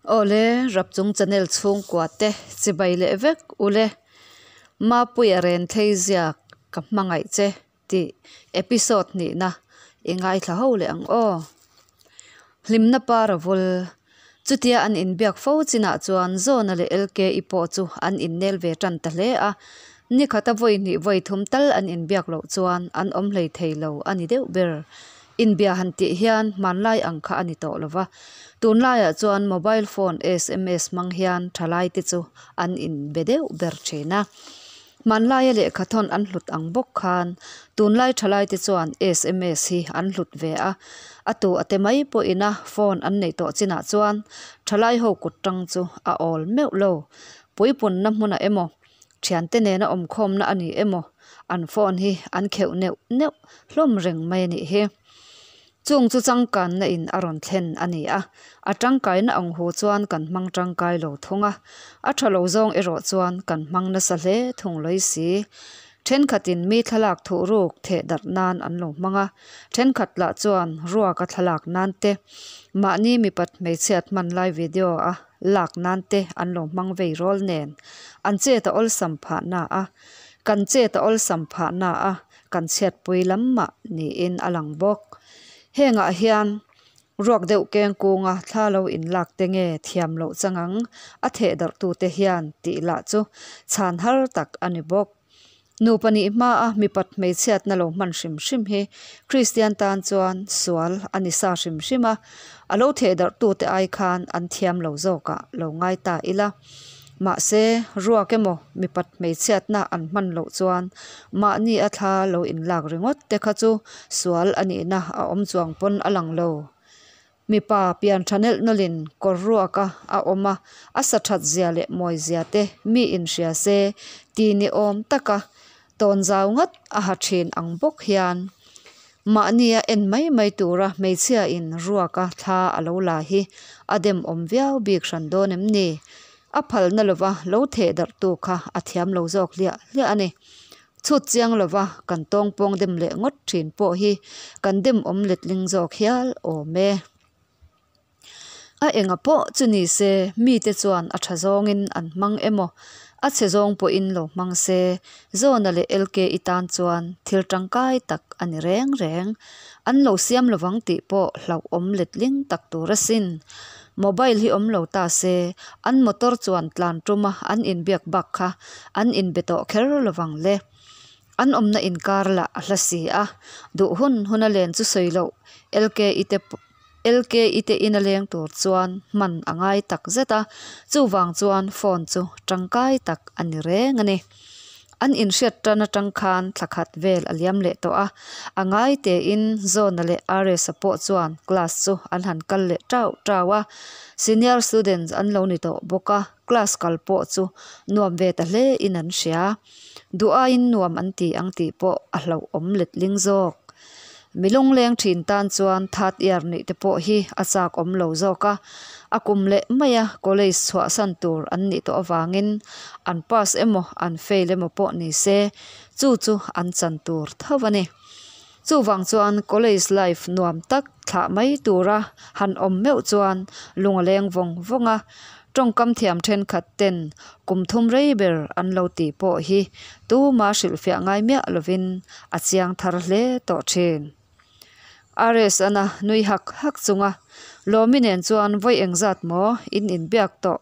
Awle, Rapchung channel chhungkua te chibai leh vek ule. Mapuia ren thei ziak ka hmangaih che tih episode hnihna i ngaithla ho leh ang aw. Hlimna par a vul. Chutia an inbiak fo chinah chuan Zawna leh LKI pawh chu an innel ve tan ta hle a. Ni khata vawi hnih vawi thum tal an inbiak loh chuan an awm hlei thei lo a ni deuh ber. Inbia han tih hian hmanlai ang kha a ni tawh lo va, tunlaiah chuan mobile phone sms hmang hian thalaite chu an inbe deuh ber thin a. Hmanlaia lehkhathawn an hlut ang bawk khan tunlai thalaite chuan sms hi an hlut ve a, a tu a te mai pawhina phone an neih tawh chinah chuan thalai ho kut tang chu a awl meuh lo. Puipunna hmunah emaw, thiante nena awmkhawmna a ni emaw an phone hi an kheuh neuh neuh hlawm reng mai a nih hi. Chung chu changkanna in a rawn thlen a ni a, a tangkaina ang hu chuan kan hmang tangkai lo thung a, a tha lo zawng erawh chuan kan hmang nasa hle thung lawih si. Thenkhatin mi thlalak thuh ruk theh darh nan an lo hmang a, thenkhat lah chuan ruaka thlalak nan te, mahni mipat hmeichhiat hman lai video a lak nan te an lo hmang vei rawl nen an chet a awlsam phah na a, kan chet a awlsam phah na a kan chhiatpui lam mah niin a lang bawk. Hengah hian ruak deuh keng kunga thla lo inlak te nge thiam loh chang ang a theh darhtute hian tih lah chu chhan har tak a ni bawk. Nupa nih hmaa mipat hmeichhiatna lo hman hrim hrim hi Kristian tan chuan sual a ni sa hrim hrim a, a lo theh darhtute ai khan an thiam lo zawkah lo ngai ta ila. Mahse, ruak emaw mipat hmeichhiatna an hman loh chuan mahni a thla lo inlak ringawt te kha chu sual a nihna a awm chuang pawn a lang lo. Mipa pian tha nelh nawlhin kawr ruaka a awm a, a sa that zia leh mawi zia te mi inhria se ti ni awm taka tawn zau ngat a ha thin ang bawk hian mahnia en mai mai tura hmeichhia in ruaka thla a lo la hi a demawm viau bik hran dawn em ni? A phalna lova lo theh darhtu kha a thiam lo zawk hliah hliah a ni. Chhut chiang lova kan tawngpawng dem leh ngawt thin pawh hi kan demawm letling zawk hial awm e. A enga pawh chu ni se mite chuan a tha zawngin an hmang emaw a chhe zawng pawhin lo hmang se Zawna leh LKI tan chuan thil tangkai tak a ni reng reng. An lo siam lovang tih pawh hlauhawm letling tak tur asin. Mobile hi awm lo ta se an motor chuan tlan tuma an inbiak bak kha an inbe tawh kher lovang le. An awmna inkar lah a hla si a, duh hun hun a len chu sawi loh LKI te LKI te in a leng tur chuan hman a ngai tak zet a, chuvang chuan phone chu tangkai tak a ni reng a ni. An inhriat tan atang khan thla khat vel a liam leh tawh a, a ngai tein Zawna leh RS-a pawh chuan class chu an han kal leh tau tau a, senior students an lo ni tawh bawk a, class kal pawh chu nuam ve ta hle in an hria. Duh aiin nuam an ti ang tih pawh a hlauhawm letling zawk. Mi lungleng thin tan chuan third year nih te pawh hi a chak awm lo zawk a, a kum leh maia college chhuahsan tur an nih tawh avangin an pass emaw an fail emaw pawh ni se chu chu an chan tur tho a ni. Chuvang chuan college life nuam tak thlah mai tura han awm meuh chuan lung a leng vawng vawng a, tawngkam thiam thenkhat ten kum thum rei ber an lo tih pawh hi tuma hrilhfiah ngai miah lovin a chiang thar hle tawh thin. RS ana nui hak hak chunga Lawmi nen chuan vawi engzat maw in inbiak tawh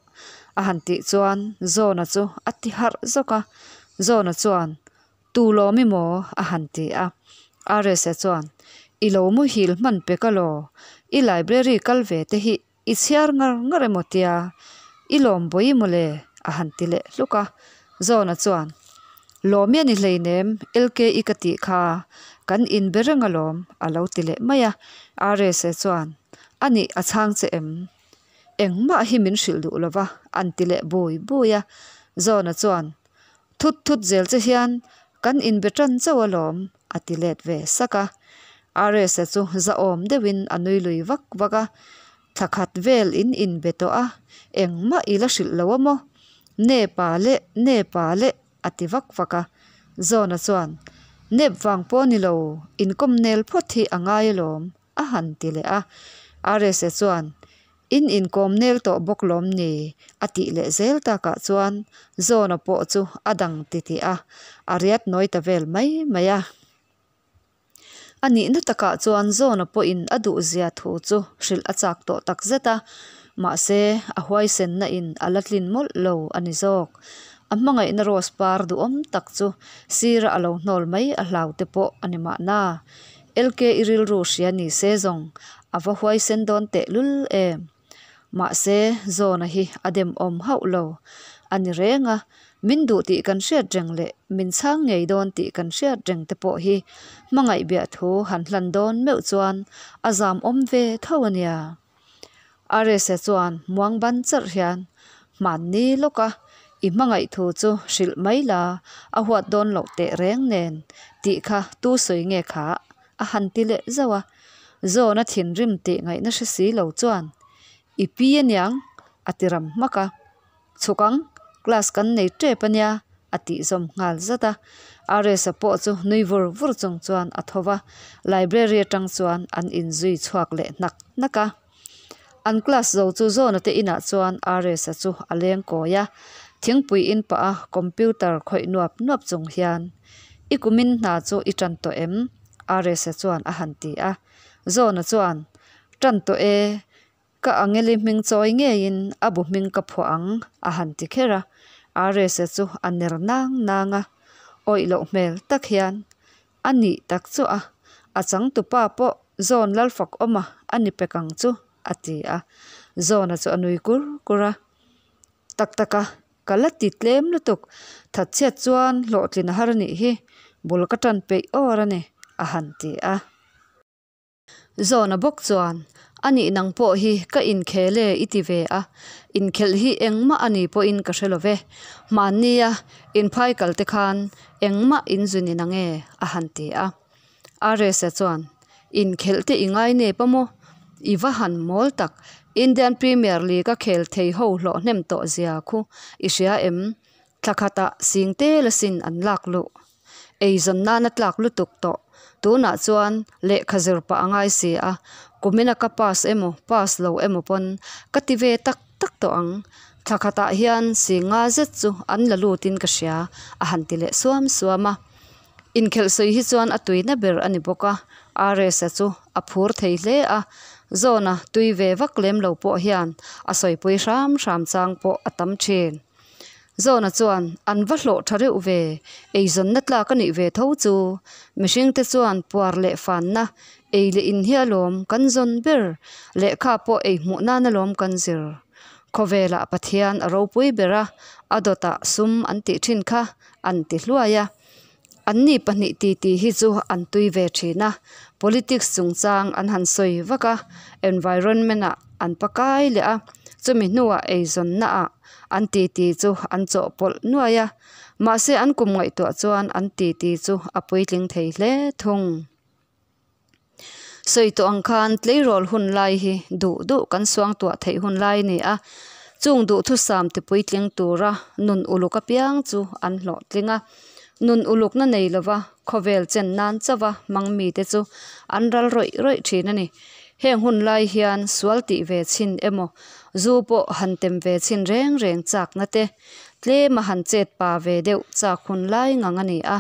a han tih chuan Zawna chu a ti harh zawk a, Zawna chuan Tu lawm i maw? a han ti a. RSa chuan, I lo muhil hman pek alaw? I library kal ve te hi i chhiar ngar ngar emaw tia? I lawm bawi mawle? a han ti leh hluk a. Zawna chuan, Lawm i a ni hleinem, LKI ka tih kha kan inbe reng alawm, a lo ti leh mai a. RSa chuan, A nih a chhang che em? Engmah hi min hrilh duh lova, an ti leh bui bui a. Zawna chuan, Thut thut zel che hian kan inbe tan chauh alawm, a ti let ve sak a. RS-a chu zahawm deuhin a nui lui vak vak a, Thla khat vel in inbe tawh a, engmah i la hrilh lo a maw? Nepa leh nepa leh a ti vak vak a. Zawna chuan, Nep vang pawh ni lo, inkawm nel phawt hi a ngai alawm, a han ti leh a. RS-a chuan. In inkawm nel tawh bawk lawm ni? a tih leh zel takah chuan Zawna pawh chu a dang titih a, a riat nawi ta vel mai mai a. A nihna takah chuan Zawna pawhin a duhzia thu chu hrilh a chak tawh takzet a, mahse a huaisenna in a la tlin mawlh lo a ni zawk. A hmangaihna rose par duhawm tak chu sira a lo hnawl mai a hlau te pawh a ni mahna. LK i rilru hria ni se zawng a va huaisen dawn tehlul em. Mahse Zawna hi a demawm hauh lo a ni reng a, min duh tih kan hriat reng leh min chhang ngei dawn tih kan hriat reng te pawh hi hmangaih biah thu han hlan dawn meuh chuan a zamawm ve tho a nia. Rsa chuan muang ban charh hian, Hmanni lawka i hmangaih thu chu hrilh mai la, a huat dawn loh teh reng nen tih kha tu sawi nge kha? a han ti leh zauh a. Zawna thinrim tih ngaihna hre si lo chuan, I pi aniang? a ti ram hmak a. Chhuk ang, class kan nei tep ania a tih zawm nghal zat a. Rsa pawh chu nui vur vur chung chuan a tho va, library atang chuan an inzui chhuak leh hnak hnak a. An class zo chu Zawna te inah chuan Rsa chu a leng kawi a, thingpui in pah a computer khawih nuap nuap chung hian, I kumin hna chu i tan tawh em? Rsa chuan a han ti a. Zawna chuan, Tan tawh e, Ka Angeli hming chawi ngeiin a bu hming ka phuah ang a han ti kher a, Rsa chu a ner nang nang a, awih loh hmel tak hian a nih tak chu a, a changtupa pawh Zawn Lalfakawma a ni pek ang chu a ti a, Zawna chu a nui kur kur a, Tak tak a, ka la ti tlem lutuk, thatchhiat chuan hlawhtlin a har a nih hi, bul ka tan peih awr a ni a han ti a. Zawna bawk chuan, A nih nang pawh hi ka inkhel e i ti ve a, inkhelh hi engmah a ni pawhin ka hre lo ve. Hmannia inphai kal te khan engmah in zu ni nang e a han ti a. Rsa chuan, Inkhelh te i ngai nep a maw? I va han mawl tak, Indian Premier League a khel thei ho hlawh hnem tawh zia khu i hria em? Thla khatah sing tel asin an lak luh. Eizawn nana tlak lutuk tawh. Tunah chuan lehkha zir pah a ngai si a, kumina ka pass emaw pass lo emaw pawn ka ti ve tak tak tawh ang. Thla khatah hian si nga zet chu an la lutin ka hria a han ti leh suam suam a. Inkhelh sawi hi chuan a tuina ber a ni bawk a, Rsa chu a phur thei hle a, Zawna tui ve vak lem lo pawh hian a sawipui hram hram chang pawh a tam thin. Zawna chuan, An va hlawh tha reuh ve, eizawnna tlak a nih ve tho chu. Mihringte chuan puar leh fanna, ei leh in hi alawm kan zawn ber, lehkha pawh ei hmuh nan alawm kan zir. Khawvelah Pathian a ropui ber a, a dawtah sum an tih thin kha an ti hluai a. Anni pahnih titi hi chu an tui ve thin a, politics chungchang an han sawi vak a, environment ah an pakai leh a, chumi hnuah eizawnna ah an titi chu an chawhpawlh nuai a, mahse an kum ngaihtuah chuan an titi chu a puitling thei hle thung. Sawi tawh ang khan tleirawl hun lai hi duh duh kan suangtuah theih hun lai a ni a, chung duhthusam ti puitling tura nun uluk apiang chu an hlawhtling a. Nun ulukna nei lova khawvel chen nan chauha hmang mite chu an ral rawih rawih thin a ni. Heng hun lai hian sual tih ve chhin emaw, zu pawh han tem ve chhin reng reng chakna te, Tlem a han chet pa ve deuh chak hun lai ngang a ni a,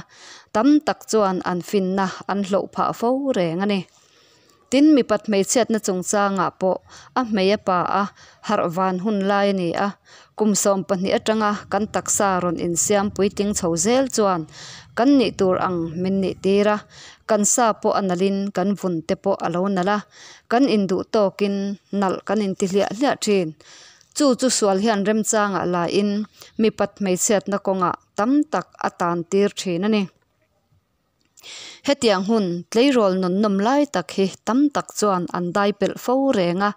tam tak chuan an finna an hloh phah fo reng a ni. Tin, mipat hmeichhiatna chungchangah pawh a hmei a pa a harh van hun lai a ni a, kum 12 atanga kan taksa rawn insiam puitling chho zel chuan kan nih tur ang min nih tir a, kan sa pawh a nalhin kan vun te pawh a lo nalh a, kan induh tawkin nalh kan inti hliah hliah thin. Chu chu sual hian remchangah lain mipat hmeichhiatna kawngah tam tak a tan tir thin a ni. Hetiang hun tleirawl nunnawm lai tak hi tam tak chuan an dai pelh fo reng a,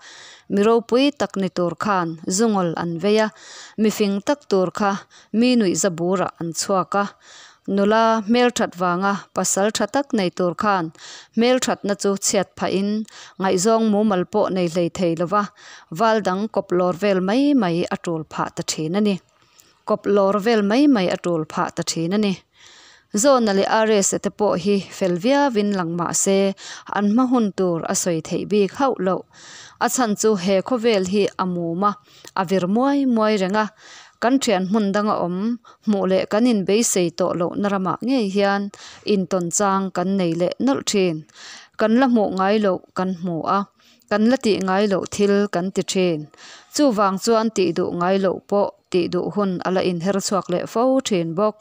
mi ropui tak ni tur khan zungawl an vei a, mi fing tak tur kha mi nuihza burah an chhuak a, Nula hmelthat vanga pasal tha tak nei tur khan hmelthatna chu chhiat phahin ngaihzawng mumal pawh nei hlei thei lova val dang kawp lawr vel mai mai a tul phah ta thin a ni. Kawp lawr vel mai mai a tul phah ta thin a ni. Zawna leh Rsa te pawh hi fel viauin lang mah se an hma hun tur a sawi theih bik hauh loh. A chhan chu he khawvel hi a mum a, a vir muai muai reng a. Kan thian hmun danga awm hmuh leh kan inbeisei tawh lohna ramah ngei hian intawn chang kan nei leh nawlh thin. Kan la hmuh ngai loh kan hmu a, kan la tih ngai loh thil kan ti thin. Chuvang chuan tih duh ngai loh pawh tih duh hun a la inher chhuak leh fo thin bawk.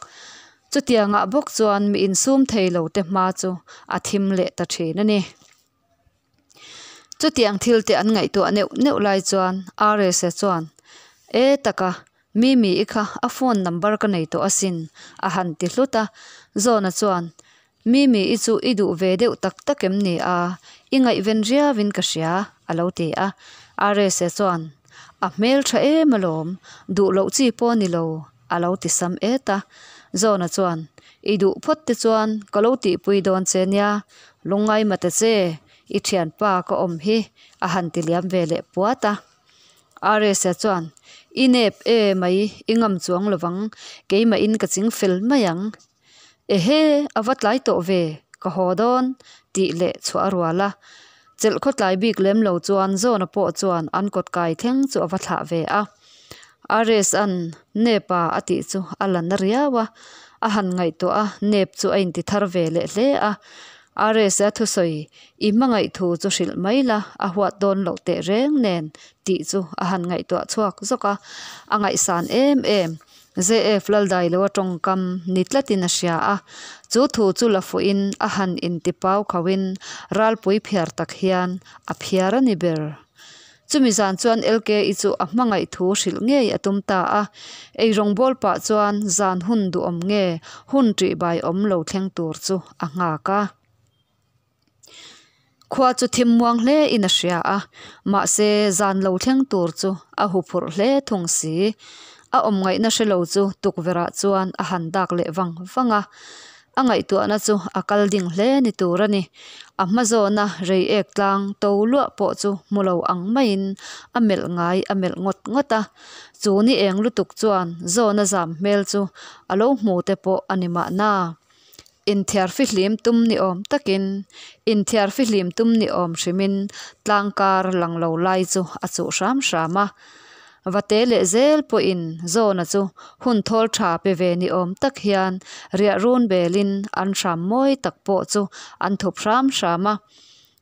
Chutiangah bawk chuan mi insum thei lo te hma chu a thim leh ta thin a ni. Chutiang thil te an ngaihtuah neuh neuh lai chuan Rsa chuan, E taka, Mimi i kha a phone number ka nei tawh asin, a han ti hlut a. Zawna chuan, Mimi i chu i duh ve deuh tak tak em ni a? I ngaihven riauin ka hria, a lo ti a. Rsa chuan, A hmel tha em alawm, duh loh chi pawh a ni lo, a lo ti sam et a. Zawna chuan, I duh phawt te chuan ka lo tihpui dawn che nia, lungngai mate che, i thianpa ka awm hi, a han ti liam ve leh puat a. Rsa chuan, I nep e mai, i ngam chuang lovang, keimahin ka ching fel mai ang. Ehe, a va tlai tawh ve, ka haw dawn, tih leh chhuah a rual a. Chelh khaw tlai bik lem lo chuan Zawna pawh chuan an kawt kai thleng chu a va thlah ve a. Rs-a'n Nepa a tih chu a la na riau a, a han ngaihtuah a, Nep chu a inti thar ve leh hle a. Rs-a thusawi i hmangaih thu chu hrilh mai la, a huat dawn loh teh reng nen tih chu a han ngaihtuah chhuak zawk a, a ngaihsan em em. JF Laldailoa tawngkam ni tlatin a hria a, chu thu chu la fuhin a han inti pau khauhin ralpui phiar tak hian a phiar a ni ber. Chumi zan chuan LKI chu a hmangaih thu hrilh ngei a tum ta a, eirawng bawl pah chuan zan hun duhawm nge hun ṭihbai awm lo thleng tur chu a nghak a. Khua chu thim muang hle in a hria a, mahse zan lo thleng tur chu a huphurh hle thung si. A awm ngaihna hre lo chu tukverh ah chuan a han dak leh vang vang a, a ngaihtuahna chu a kal ding hle ni tur a ni. A hma zawna rei ek tlang to luah pawh chu hmu lo ang maiin a melh ngai a melh ngawt ngawt a, chu ni eng lutuk chuan zawna zam hmel chu a lo hmu te pawh a ni mahna. Inthiar fihlim tum ni awm takin, inthiar fihlim tum ni awm hrimin tlangkar lang lo lai chu a chuh hram hram a. Vate leh zel pawhin Zawna chu hun thawl tha pe ve ni awm tak hian riah run belin an hram mawi tak pawh chu an thup hram hram a.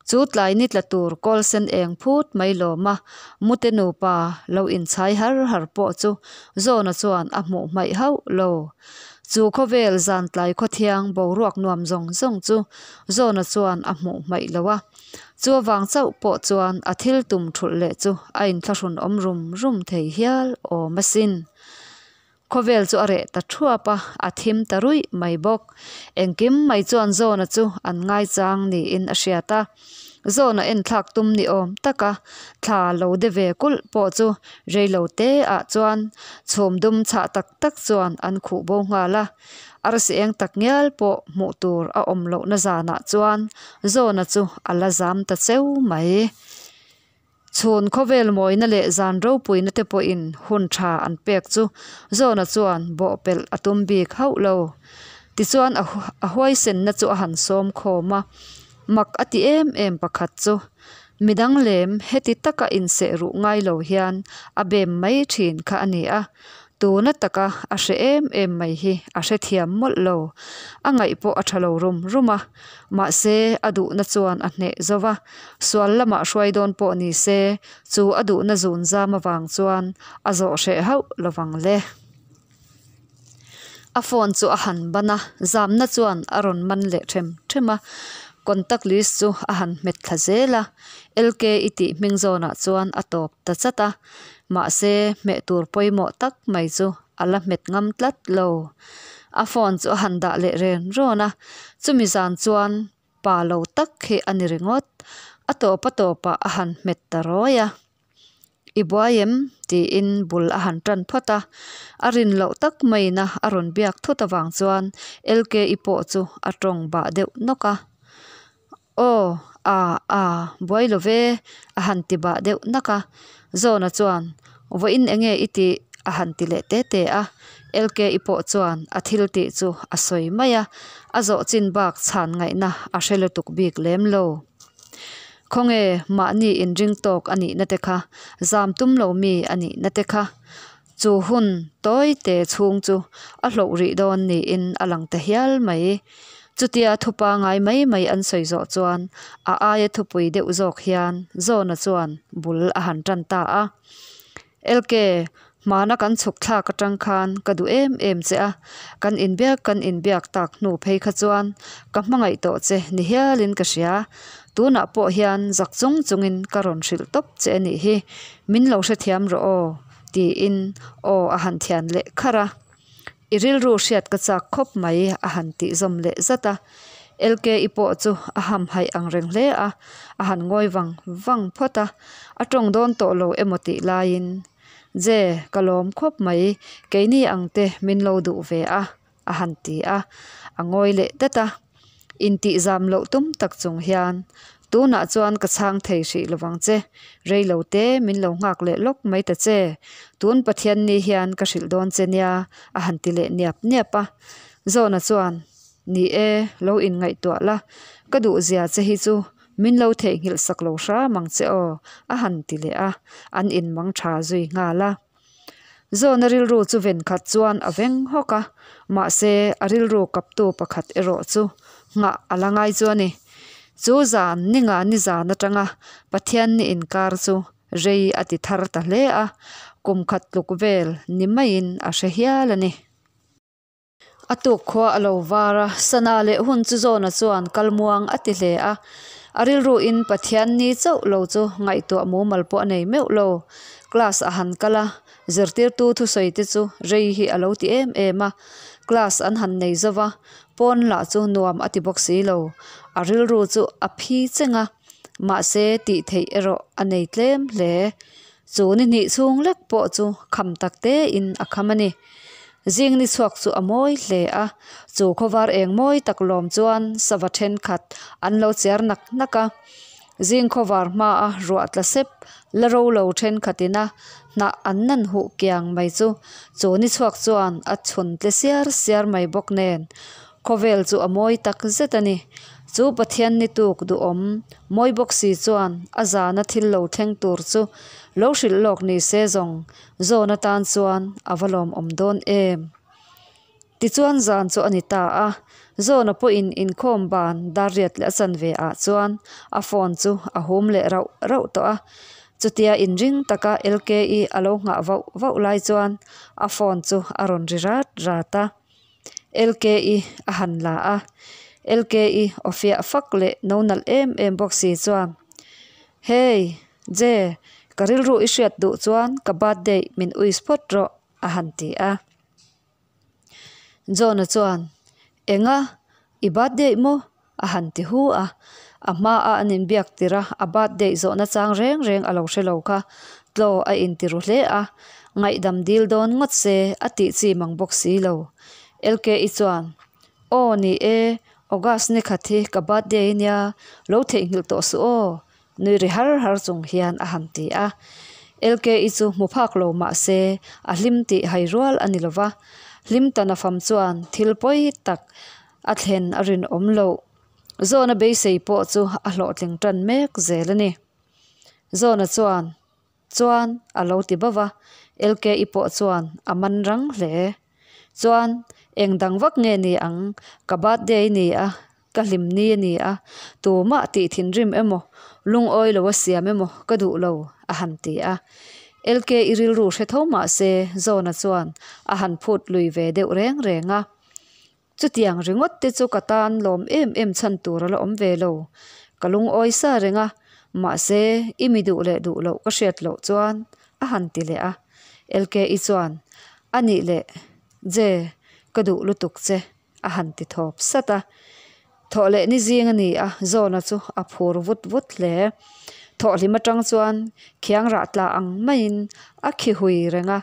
Chu tlai ni tla tur kawl sen eng phut mai lawma mute nupa lo inchhai har har pawh chu Zawna chuan a hmuh hmaih hauh lo. Chu khawvel zan tlai khawthiang boruak nuam zawng zawng chu Zawna chuan a hmuh hmaih lo a. Chu avang chauh pawh chuan a thil tum thulh leh chu a inthlahrun awm rum rum thei hial awm asin. Khawvel chu a reh ta thuap a, a thim ta ruih mai bawk. Engkim mai chuan Zawna chu an ngaichang niin a hriat a. Zawna enthlak tum ni awm taka thla lo de ve kulh pawh chu reilo te ah chuan chhum dum chhah tak tak chuan an khuh bo nghal a. Arsi eng tak ngial pawh hmuh tur a awm lohna zanah chuan Zawna chu a la zam ta cheu mai. Chhun khawvel mawina leh zan ropuina te pawhin hun tha an pek chu Zawna chuan bawhpelh a tum bik hauh lo. Tichuan a huaisenna chu a han sawm khawm a, mak a ti em em pakhat chu midang lem heti taka inseh ruh ngai lo hian a bem mai thin kha a ni a, Tuna taka a hre em em mai hi a hrethiam mawlh lo. A ngaih pawh a tha lo rum rum a. Mahse, a duhna chuan a hneh zo va. Sual lamah hruai dawn pawh ni se, chu a duhna zun zam avang chuan a zawh hreh hauh lovang le. A phone chu a han ban a, zamna chuan a rawn man leh them them a. Contact list chu a han hmet thla zel a. LK i tih hming zawnah chuan a tawp ta chat a. Mahse, hmeh tur pawimawh tak mai chu a la hmet ngam tlat lo. A phone chu a han dah leh ren rawn a, chumi zan chuan pa lo tak hi a ni ringawt. A tawp a tawpah a han hmet ta rawi a. I buai em? tiin bul a han tan phawt a. A rin loh tak maiin a a rawn biak thut avang chuan LKI pawh chu a tawng bah deuh nawk a. Aw, a, a, buai lo ve, a han ti bah deuh nak a. Zawna chuan, Vawiin enge i tih? a han ti leh te te a. Lki pawh chuan a thil tih chu a sawi mai a, a zawh chin bak chhan ngaihna a hre lutuk bik lem lo. Khawnge mahni inring tawk a nihna te kha, zam tum lo mi a nihna te kha. Chu hun tawi te chhung chu a hloh rih dawn niin a lang ta hial mai. Chutia thu pangai mai mai an sawi zawh chuan a aia thupui deuh zawk hian Zawna chuan bul a han tan ta a. LK, hmana kan chhuk thlak atang khan ka duh em em che a, kan inbiak kan inbiak tak hnu phei kha chuan ka hmangaih tawh che ni hialin ka hria. Tunah pawh hian zak chung chungin ka rawn hrilh tawp che a nih hi, min lo hrethiam rawh aw, tiin aw a han thian leh kharh a. I rilru hriat ka chak khawp mai a han tih zawm leh zat a. Lki pawh chu a hamhaih ang reng hle a, a han ngawi vang vang phawt a. A tawng dawn tawh lo emaw tih laiin, Je, ka lawm khawp mai, keini ang te min lo duh ve a, a han ti a. A ngawi leh dat a. Intihzam loh tum tak chung hian, Tunah chuan ka chhang thei hrih lovang che, rei lo te min lo nghak leh lawk mai ta che, tun Pathianni hian ka hrilh dawn che nia, a han ti leh niap niap a. Zawna chuan, Ni e, lo inngaihtuah la, ka duhzia che hi chu min lo theihnghilh sak lo hram ang che aw, a han ti leh a, an inmang tha zui nghal a. Zawna rilru chu ven khat chuan a veng hawk a, mahse a rilru kaptu pakhat erawh chu nghah a la ngai chu a ni. Chu zan ninga nizan atanga Pathianni inkar chu rei a ti thar ta hle a, kum khat tluk vel ni maiin a hre hial a ni. A tuk khua a lo var a, sana leh hun chu Zawna chuan kal muang a ti hle a. A rilru in Pathian ni chauh lo chu ngaihtuah mumal pawh a nei meuh lo. Class a han kal a, zirtirtu thusawi te chu rei hi a lo ti em em a. Class an han nei zo va, pawn lah chu nuam a ti bawk si lo. A rilru chu a phi cheng a, mahse tih theih erawh a nei tlem hle. Chu ni hnih chhung lek pawh chu kham tak te in a kham a ni. Zing ni chhuak chu a mawi hle a, chu khawvar eng mawi tak lawm chuan sava thenkhat an lo chiar nak nak a. Zing khawvar hmaa ruah tla sep la ro lo thenkhat ina hnah an nan huh kiang mai chu chu ni chhuak chuan a chhun tle siar siar mai bawk nen khawvel chu a mawi tak zet a ni. Chu Pathian ni tuk duhawm mawi bawk si chuan a zana thil lo thleng tur chu lo hrilh lawk ni se zawng Zawn atan chuan a va lawmawm dawn em? Tichuan zan chu a ni ta a, Zawna pawhin inkhawm ban dar riat leh a chanve ah chuan a phone chu a hum leh rauh rauh tawh a. Chutia inring taka LKE a lo nghah vauh vauh lai chuan a phone chu a rawn ri rat rat a. LKE a han la a, LKE aw fiah fak leh no nalh em em bawk si chuan, Hey, Je, ka rilru i hriat duh chuan ka birthday min wish phawt rawh, a han ti a. John-a chuan, Enga, i birthday maw? a han ti hu a. A hmaa an inbiak tirh a, a birthday zawhna chang reng reng a lo hre lo kha tlaw a inti ru hle a, ngaihdam dil dawn ngawt se a tih chi mang bawk si lo. LKE chuan, Aw ni e, August ni khat hi ka birthday nia, lo theihnghilh tawh suh aw, nui ri har har chung hian a han ti a. LKE chu hmu phak lo mah se a hlim tih hai rual a ni lo va, hlim ta nafam chuan thil pawi tak a thlen a rinawm loh. Zawna beisei pawh chu a hlawhtling tan mek zel a ni. Zawna chuan, Chuan, a lo ti bauh a, LKE pawh chuan a man rang hle. Chuan, eng dang vak nge ni ang, ka birthday ni a, ka hlim ni a ni a, tumah tih thinrim emaw, lungawi lo a siam emaw ka duh lo, a han ti a. LKE rilru hre tho mah se, Zawna chuan a han phut lui ve deuh reng reng a. Chutiang ringawt te chu ka tan lawm em em chhan tur a la awm ve lo. Ka lungawi sa reng a, mahse i mi duh leh duh loh ka hriat loh chuan a han ti leh a. LKE chuan, A nih leh, Je, ka duh lutuk che, a han ti thawp sat a. Thawh leh ni zing a ni a, Zawna chu a phur vut vut hle. Thawhhlim atang chuan khiang rah tla ang maiin a khi hui reng a,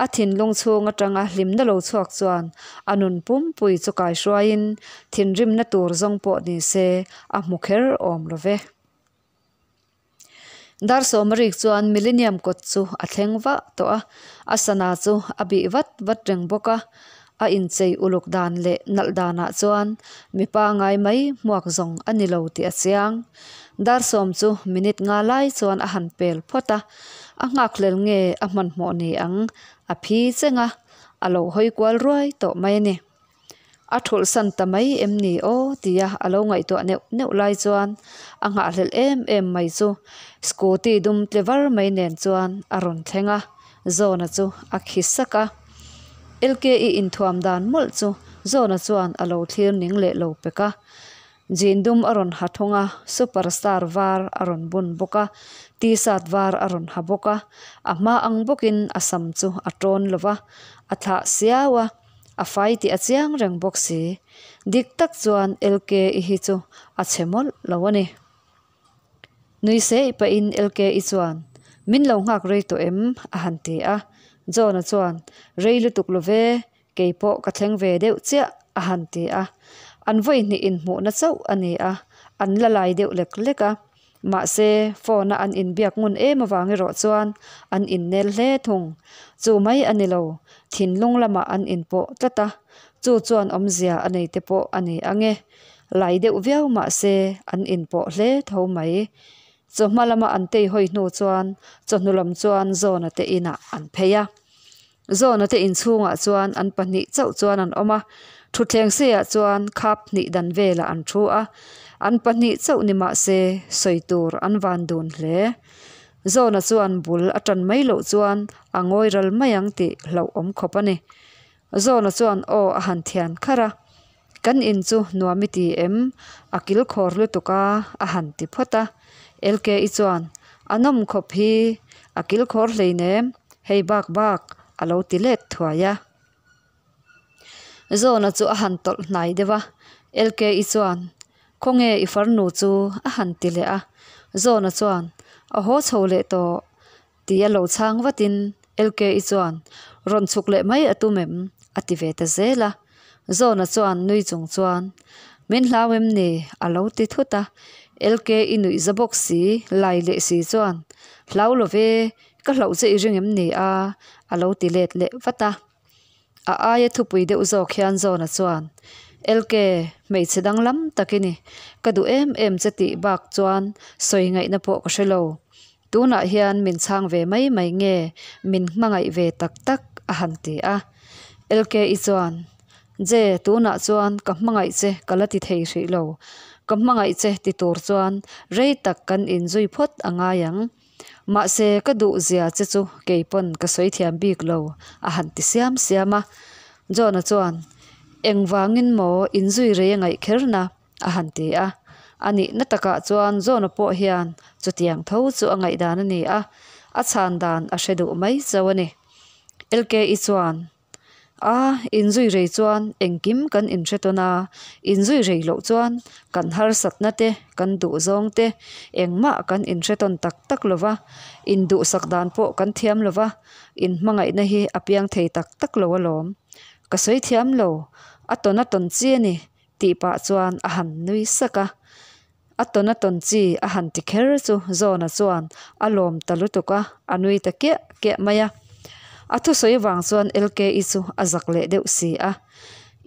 a thinlung chhung atanga hlimna lo chhuak chuan a nun pumpui chu kaihruaiin thinrimna tur zawng pawh ni se a hmu kher awm lo ve. Dar sawmarik chuan Millenium kawt chu a thleng vah tawh a, a sana chu a bih vat vat reng bawk a. A inchei uluk dan leh nalh danah chuan mipa ngai mai hmuak zawng a ni lo tih a chiang. Dar sawm chu minute nga lai chuan a han pel phawt a, a nghakhlel nge a hmanhmawh ni ang a phi cheng a, a lo hawi kual ruai tawh mai a ni. A thulh san ta mai em ni aw tia a lo ngaihtuah neuh neuh lai chuan a nghahhlelh em em mai chu scooty dum tle var mai nen chuan a rawn thleng a, Zawna chu a khi sak a. LKE inthuam dan mawlh chu Zawna chuan a lo thlir ning leh lo pek a. Jean dum a rawn ha thung a, super star var a rawn bun bawk a, t-shirt var a rawn ha bawk a, a hma ang bawkin a sam chu a tawn lo va, a thlah siau a. A fai tih a chiang reng bawk si. Dik tak chuan LKI hi chu a chhe mawlh lo a ni. Nui seih pahin LKI chuan, Min lo nghak rei tawh em? a han ti a. John-a chuan, Rei lutuk lo ve, kei pawh ka thleng ve deuh chiah, a han ti a. An vawi hnih inhmuhna chauh a ni a, an la lai deuh lek lek a. Mahse, phone-a an inbiak ngun em avang erawh chuan an innel hle thung. Chu mai a ni lo, thinlung lamah an inpawh tlat a, chu chuan awmzia a nei te pawh a ni ang e. Lai deuh viau mahse, an inpawh hle tho mai. Chawhma lama an teihawi hnu chuan chawhnu lam chuan Zawna te inah an phei a. Zawna te inchhungah chuan an pahnih chauh chuan an awm a, thutthleng seiah chuan khap hnih dan velah an thu a, an pahnih chauh ni mah se sawi tur an van dun hle. Zawna chuan bul a tan mai loh chuan a ngawi ral mai ang tih hlauhawm khawp a ni. Zawna chuan aw a han thian kharh a, Kan in chu nuam i ti em? A kil khawr lutuk a, a han ti phawt a. LKI chuan, A nawm khawp hi, a kil khawr hleinem, hei bak bak, a lo ti let thuai a. Zawna chu a han tawlh hnai deuh a. LKI chuan, Khawnge i farnu chu? a han ti leh a. Zawna chuan, A haw chho leh tawh. Ti a lo chhang vatin LKI chuan rawn chhuk leh mai a tum em? a ti ve ta zel a. Zawna chuan nui chung chuan Min hlau em ni? a lo ti thut a. LKI nuih za bawk si, lai leh si chuan Hlau lo ve, ka hlauh che i ring em ni a? a lo ti let leh vat a. A aia thupui deuh zawk hian Zawna chuan, LK, hmeichhe danglam tak i ni. Ka duh em em che tih bak chuan sawi ngaihna pawh ka hre lo. Tunah hian min chhang ve mai mai nge min hmangaih ve tak tak a han ti a. LKI chuan, Je, tunah chuan ka hmangaih che ka la ti thei hrih lo. Ka hmangaih che ti tur chuan rei tak kan inzui phawt a ngai ang. Mahse, ka duh zia che chu kei pawn ka sawi thiam bik lo a han ti siam siam a. John-a chuan, Engvangin maw inzui rei a ngaih kher na? a han ti a. A nihna takah chuan John-a pawh hian chutiang tho chu a ngaihdan a ni a, a chhan dan a hre duh mai chauh a ni. LKI chuan, A, inzui rei chuan engkim kan inhre tawn a, inzui rei loh chuan kan harsatna te, kan duhzawng te engmah kan inhre tawn tak tak lo va, induhsak dan pawh kan thiam lo va, inhmangaihna hi a piang thei tak tak lo alawm. Ka sawi thiam lo, a tawn a tawn chi a ni. Tih pah chuan a han nui sak a. A tawn a tawn chi a han ti kher chu Zawna chuan a lawm ta lutuk a, a nui ta kiah kiah mai a. A thusawi vang chuan LKI chu a zak leh deuh si a.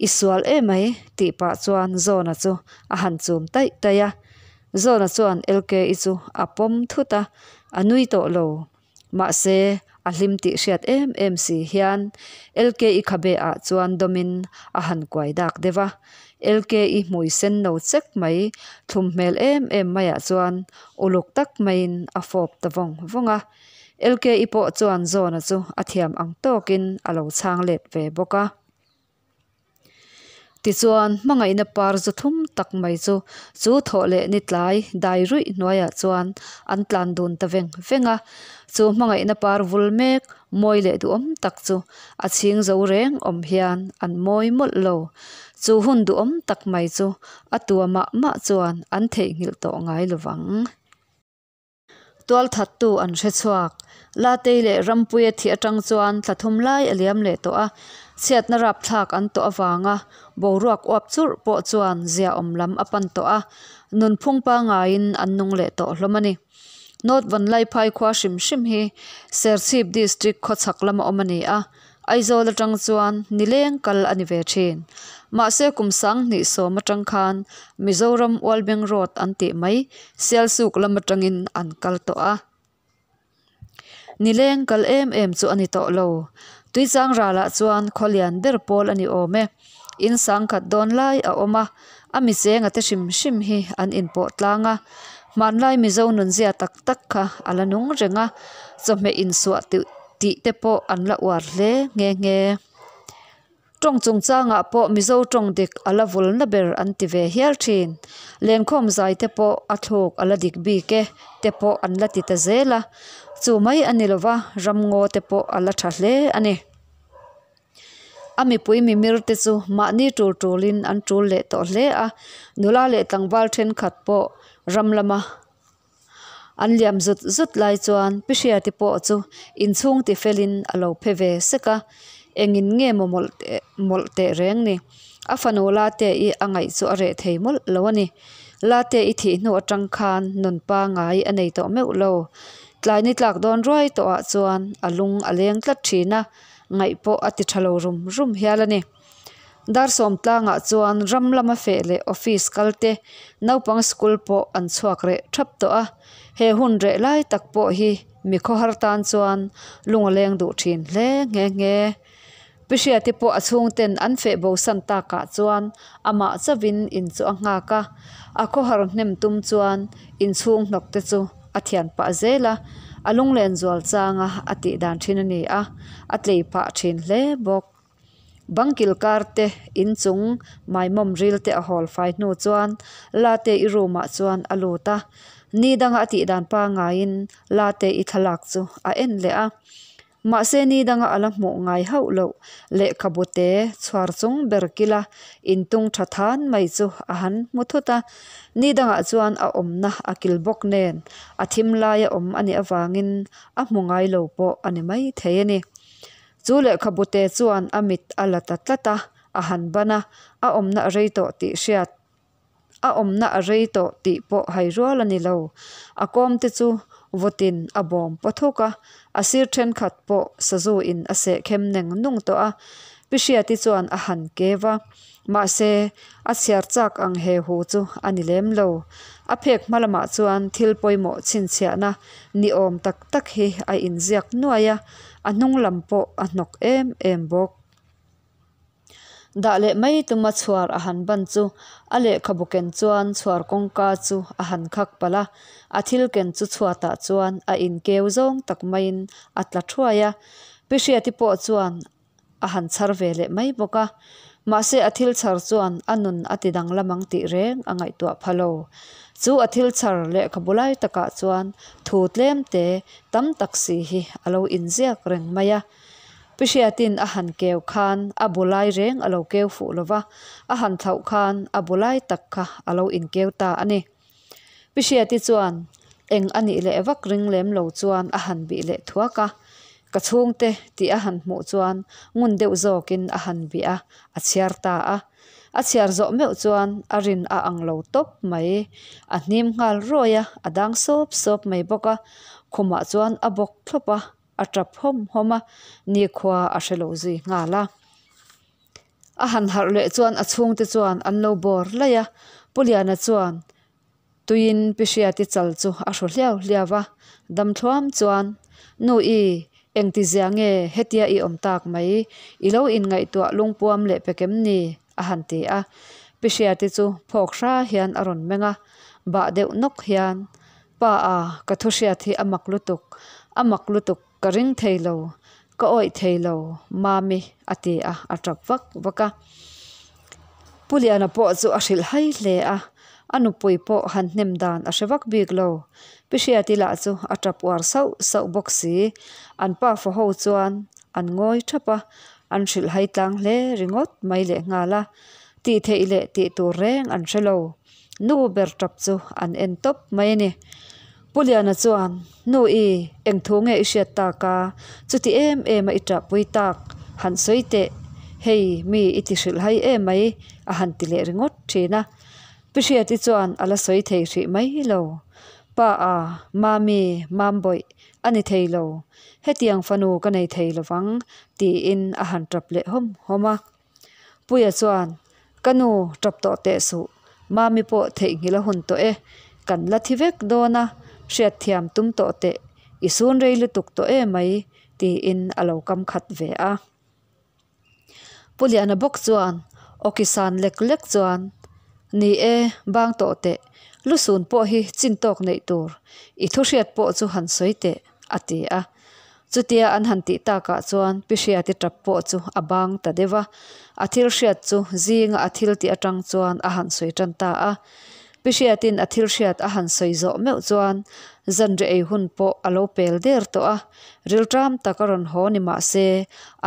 I sual emai tih pah chuan Zawna chu a han chum taih taih a. Zawna chuan LKI chu a pawm thut a, a nui tawh lo. Mahse, a hlim tih hriat em em si hian LKI khabe ah chuan dawmin a han kuai dak deuh a. LKI hmui sen no chek mai thlum hmel em em maiah chuan uluk tak maiin a fawp ta vawng vawng a. LKI pawh chuan Zawna chu a thiam ang tawkin a lo chhang let ve bawk a. Tichuan, hmangaihna par zu thum tak mai chu chu thawh leh ni tlai dai ruih hnuaiah chuan an tlan dun ta veng veng a. Chu hmangaihna par vul mek mawi leh duhawm tak chu a chhing zo reng awm hian an mawi mawlh lo. Chu hun duhawm tak mai chu a tua mah mah chuan an theihnghilh tawh ngai lovang. Tualthattu an hre chhuak. Latei leh Rampuia thih atang chuan thla thum lai a liam leh tawh a, chhiatna rapthlak an tawh avanga boruak uap churh pawh chuan ziaawm lam a pan tawh a, nunphung pangaiin an nung leh tawh hlawm a ni. North Vanlaiphai khua hrim hrim hi Serchhip District khawchhak lama awm a ni a, Aizawl atang chuan nileng kal a ni ve thin. Mahse kum 2010 atang khan Mizoram Ualbeng Road an tih mai Sialsuk lam atangin an kal tawh a. Nileng kal em em chu a ni tawh lo. Tuichang ralah chuan khaw lian ber pawl a ni awm e. In sangkhat dawn lai a awm a, a mi chenga te hrim hrim hi an inpawh tlang a. Hmanlai Mizo nunzia tak tak kha a la nung reng a, chawhmeh insuah tih te pawh an la uar hle nghe nghe. Tawng chungchangah pawh Mizo tawng dik a la vulna ber an ti ve hial thin. Lenkhawm zai te pawh a thluk a la dik bik e te pawh an la ti ta zel a. Chu mai a ni lova, ramngaw te pawh a la tha hle a ni. A mipui mimir te chu mahni tul tulin an tul leh tawh hle a, nula leh tlangval thenkhat pawh ram lama An liam zut zut lai chuan Pi Hriati pawh chu inchhung ti felin a lo phe ve sek a, engin nge maw mawlh teh mawlh teh reng ni. A fanu Late-i a ngaih chu a reh thei mawlh lo a ni. Late-i thih hnu atang khan nun pangai a nei tawh meuh lo. Tlai ni tlak dawn ruai tawhah chuan a lung a leng tlat thin a, ngaih pawh a ti tha lo rum rum hial a ni. Dar sawm tlangah chuan ram lama feh leh office kal te, naupang school pawh an chhuak reh thap tawh a. He hun reh lai tak pawh hi mi khawhar tan chuan lung a leng duh thin hle nghe nghe. Pi Hriati pawh a chhungten an feh bosan takah chuan amah chauhin in chu a nghak a. A khawhar hnem tum chuan inchhung hnawk te chu a thian pah zel a, a lunglen zual changa a tih dan thin a ni a, a tlei phah thin hle bawk. Bangkil kar te inchung maimawm ril te a hawl fai hnu chuan Late i room ah chuan a lut a, ni danga a tih dan pangaiin Late i thlalak chu a en leh a. Mahse ni danga a la hmuh ngai hauh loh lehkhabu te chhuar chung ber kila intung tha than mai chu a han hmu thut a, ni dangah chuan a awmna a kil bawk nen a thim laia awm a nih avangin a hmu ngai lo pawh a ni maithei a ni. Chu lehkhabu te chuan a mit a la ta tlat a, a han ban a, a awmna a rei tawh tih hriat a awmna a rei tawh tih pawh hai rual a ni lo. A kawm te chu vawtin a bawm paw thuk a, a sir thenkhat pawh sazu in a seh khem neng nung tawh a. Pi Hriati chuan a han keu a, mahse a chhiar chak ang he hu chu a ni lem lo. A phek hma lamah chuan thil pawimawh chhinchhiahna ni awm tak tak hi a inziak nuai a, a hnung lam pawh a hnawk em em bawk. Dah leh mai tuma chhuar a han ban chu a lehkhabu ken chuan chhuar kawngka chu a han khak palh a, a thil ken chu chhuatah chuan a inkeu zawng tak maiin a tla thuai a. Pi Hriati pawh chuan a han chhar ve leh mai bawk a. Mahse a thil chhar chuan a nun a ti danglam ang tih reng a ngaihtuah pha lo. Chu a thil chhar lehkhabu lai takah chuan thu tlem te tam tak si hi a lo inziak reng mai a. Pi Hriatin a han keu khan a bu lai reng a lo keu fuh lo va, a han thlauh khan a bu lai tak kha a lo inkeu ta a ni. Pi Hriati chuan eng a nih leh vak ring lem lo chuan a han bih leh thuak a, ka chhungte tih a han hmuh chuan ngun deuh zawkin a han bih a, a chhiar ta a. A chhiar zawh meuh chuan a rin a ang lo tawp mai. A hnim nghal ruai a, a dang sawp sawp mai bawk a, khumah chuan a bawk thlawp a, a tap hawm hawm a, nikhua a hre lo zui nghal a. A han harh leh chuan a chhungte chuan an lo bawr laih a, Pu Liana chuan tuiin Pi Hriati chal chu a hru hliau hliau a, dam thluam chuan, Nu i, engtizia nge hetia i awm tak mai, i lo inngaihtuah lungpuam leh pe kem ni? a han ti a. Pi Hriati chu phawk hra hian a rawn meng a, bah deuh nawk hian, Pa a, ka thu hriat hi a mak lutuk, a mak lutuk. Ka ring thei lo, ka awih thei lo, Mami a ti a, a tap vak vak a. Pu Liana pawh chu a hrilh hai hle a, a nupui pawh han hnem dan a hre vak bik lo. Pi Hriati lah chu a tap uar sauh sauh bawk si, an pa fa ho chuan an ngawi thap a, an hrilh hai tlang hle ringawt mai lehnghal a, tih theih leh tih tur reng an hre lo. Nu ber tap chu an en tawp mai a ni. Pu Liana chuan, Nu i, eng thu nge i hriat tak a? Chuti em em a i ṭahpui tak, han sawi teh. Hei, mi i ti hrilh hai em mai, a han ti leh ringawt ṭhin a. Pi Hriati chuan a la sawi thei hrih mai lo. Pa a, Mami, Mambawih, a ni thei lo. Hetiang fanu ka nei thei lovang, tiin a han tap leh hawm hawm a. Puia chuan, Ka nu, tap tawh teh suh. Mami pawh theihnghilh a hun tawh e. Kan la thi vek dawn a, hriatthiam tum tawh teh. I sun rei lutuk tawh e mai, tiin a lo kam khat ve a. Pu Liana bawk chuan awki san lek lek chuan, Ni e, bang tawh teh, lusun pawh hi chin tawk neih tur, i thu hriat pawh chu han sawi teh, a ti a. Chutia an han tih takah chuan Pi Hriati tap pawh chu a bang ta deuh a, a thil hriat chu zinga a thil tih atang chuan a han sawi tan ta a. Pi Hriatin a thil hriat a han sawi zawh meuh chuan zanriah ei hun pawh a lo pel der tawh a, rilṭam tak a rawn haw ni mah se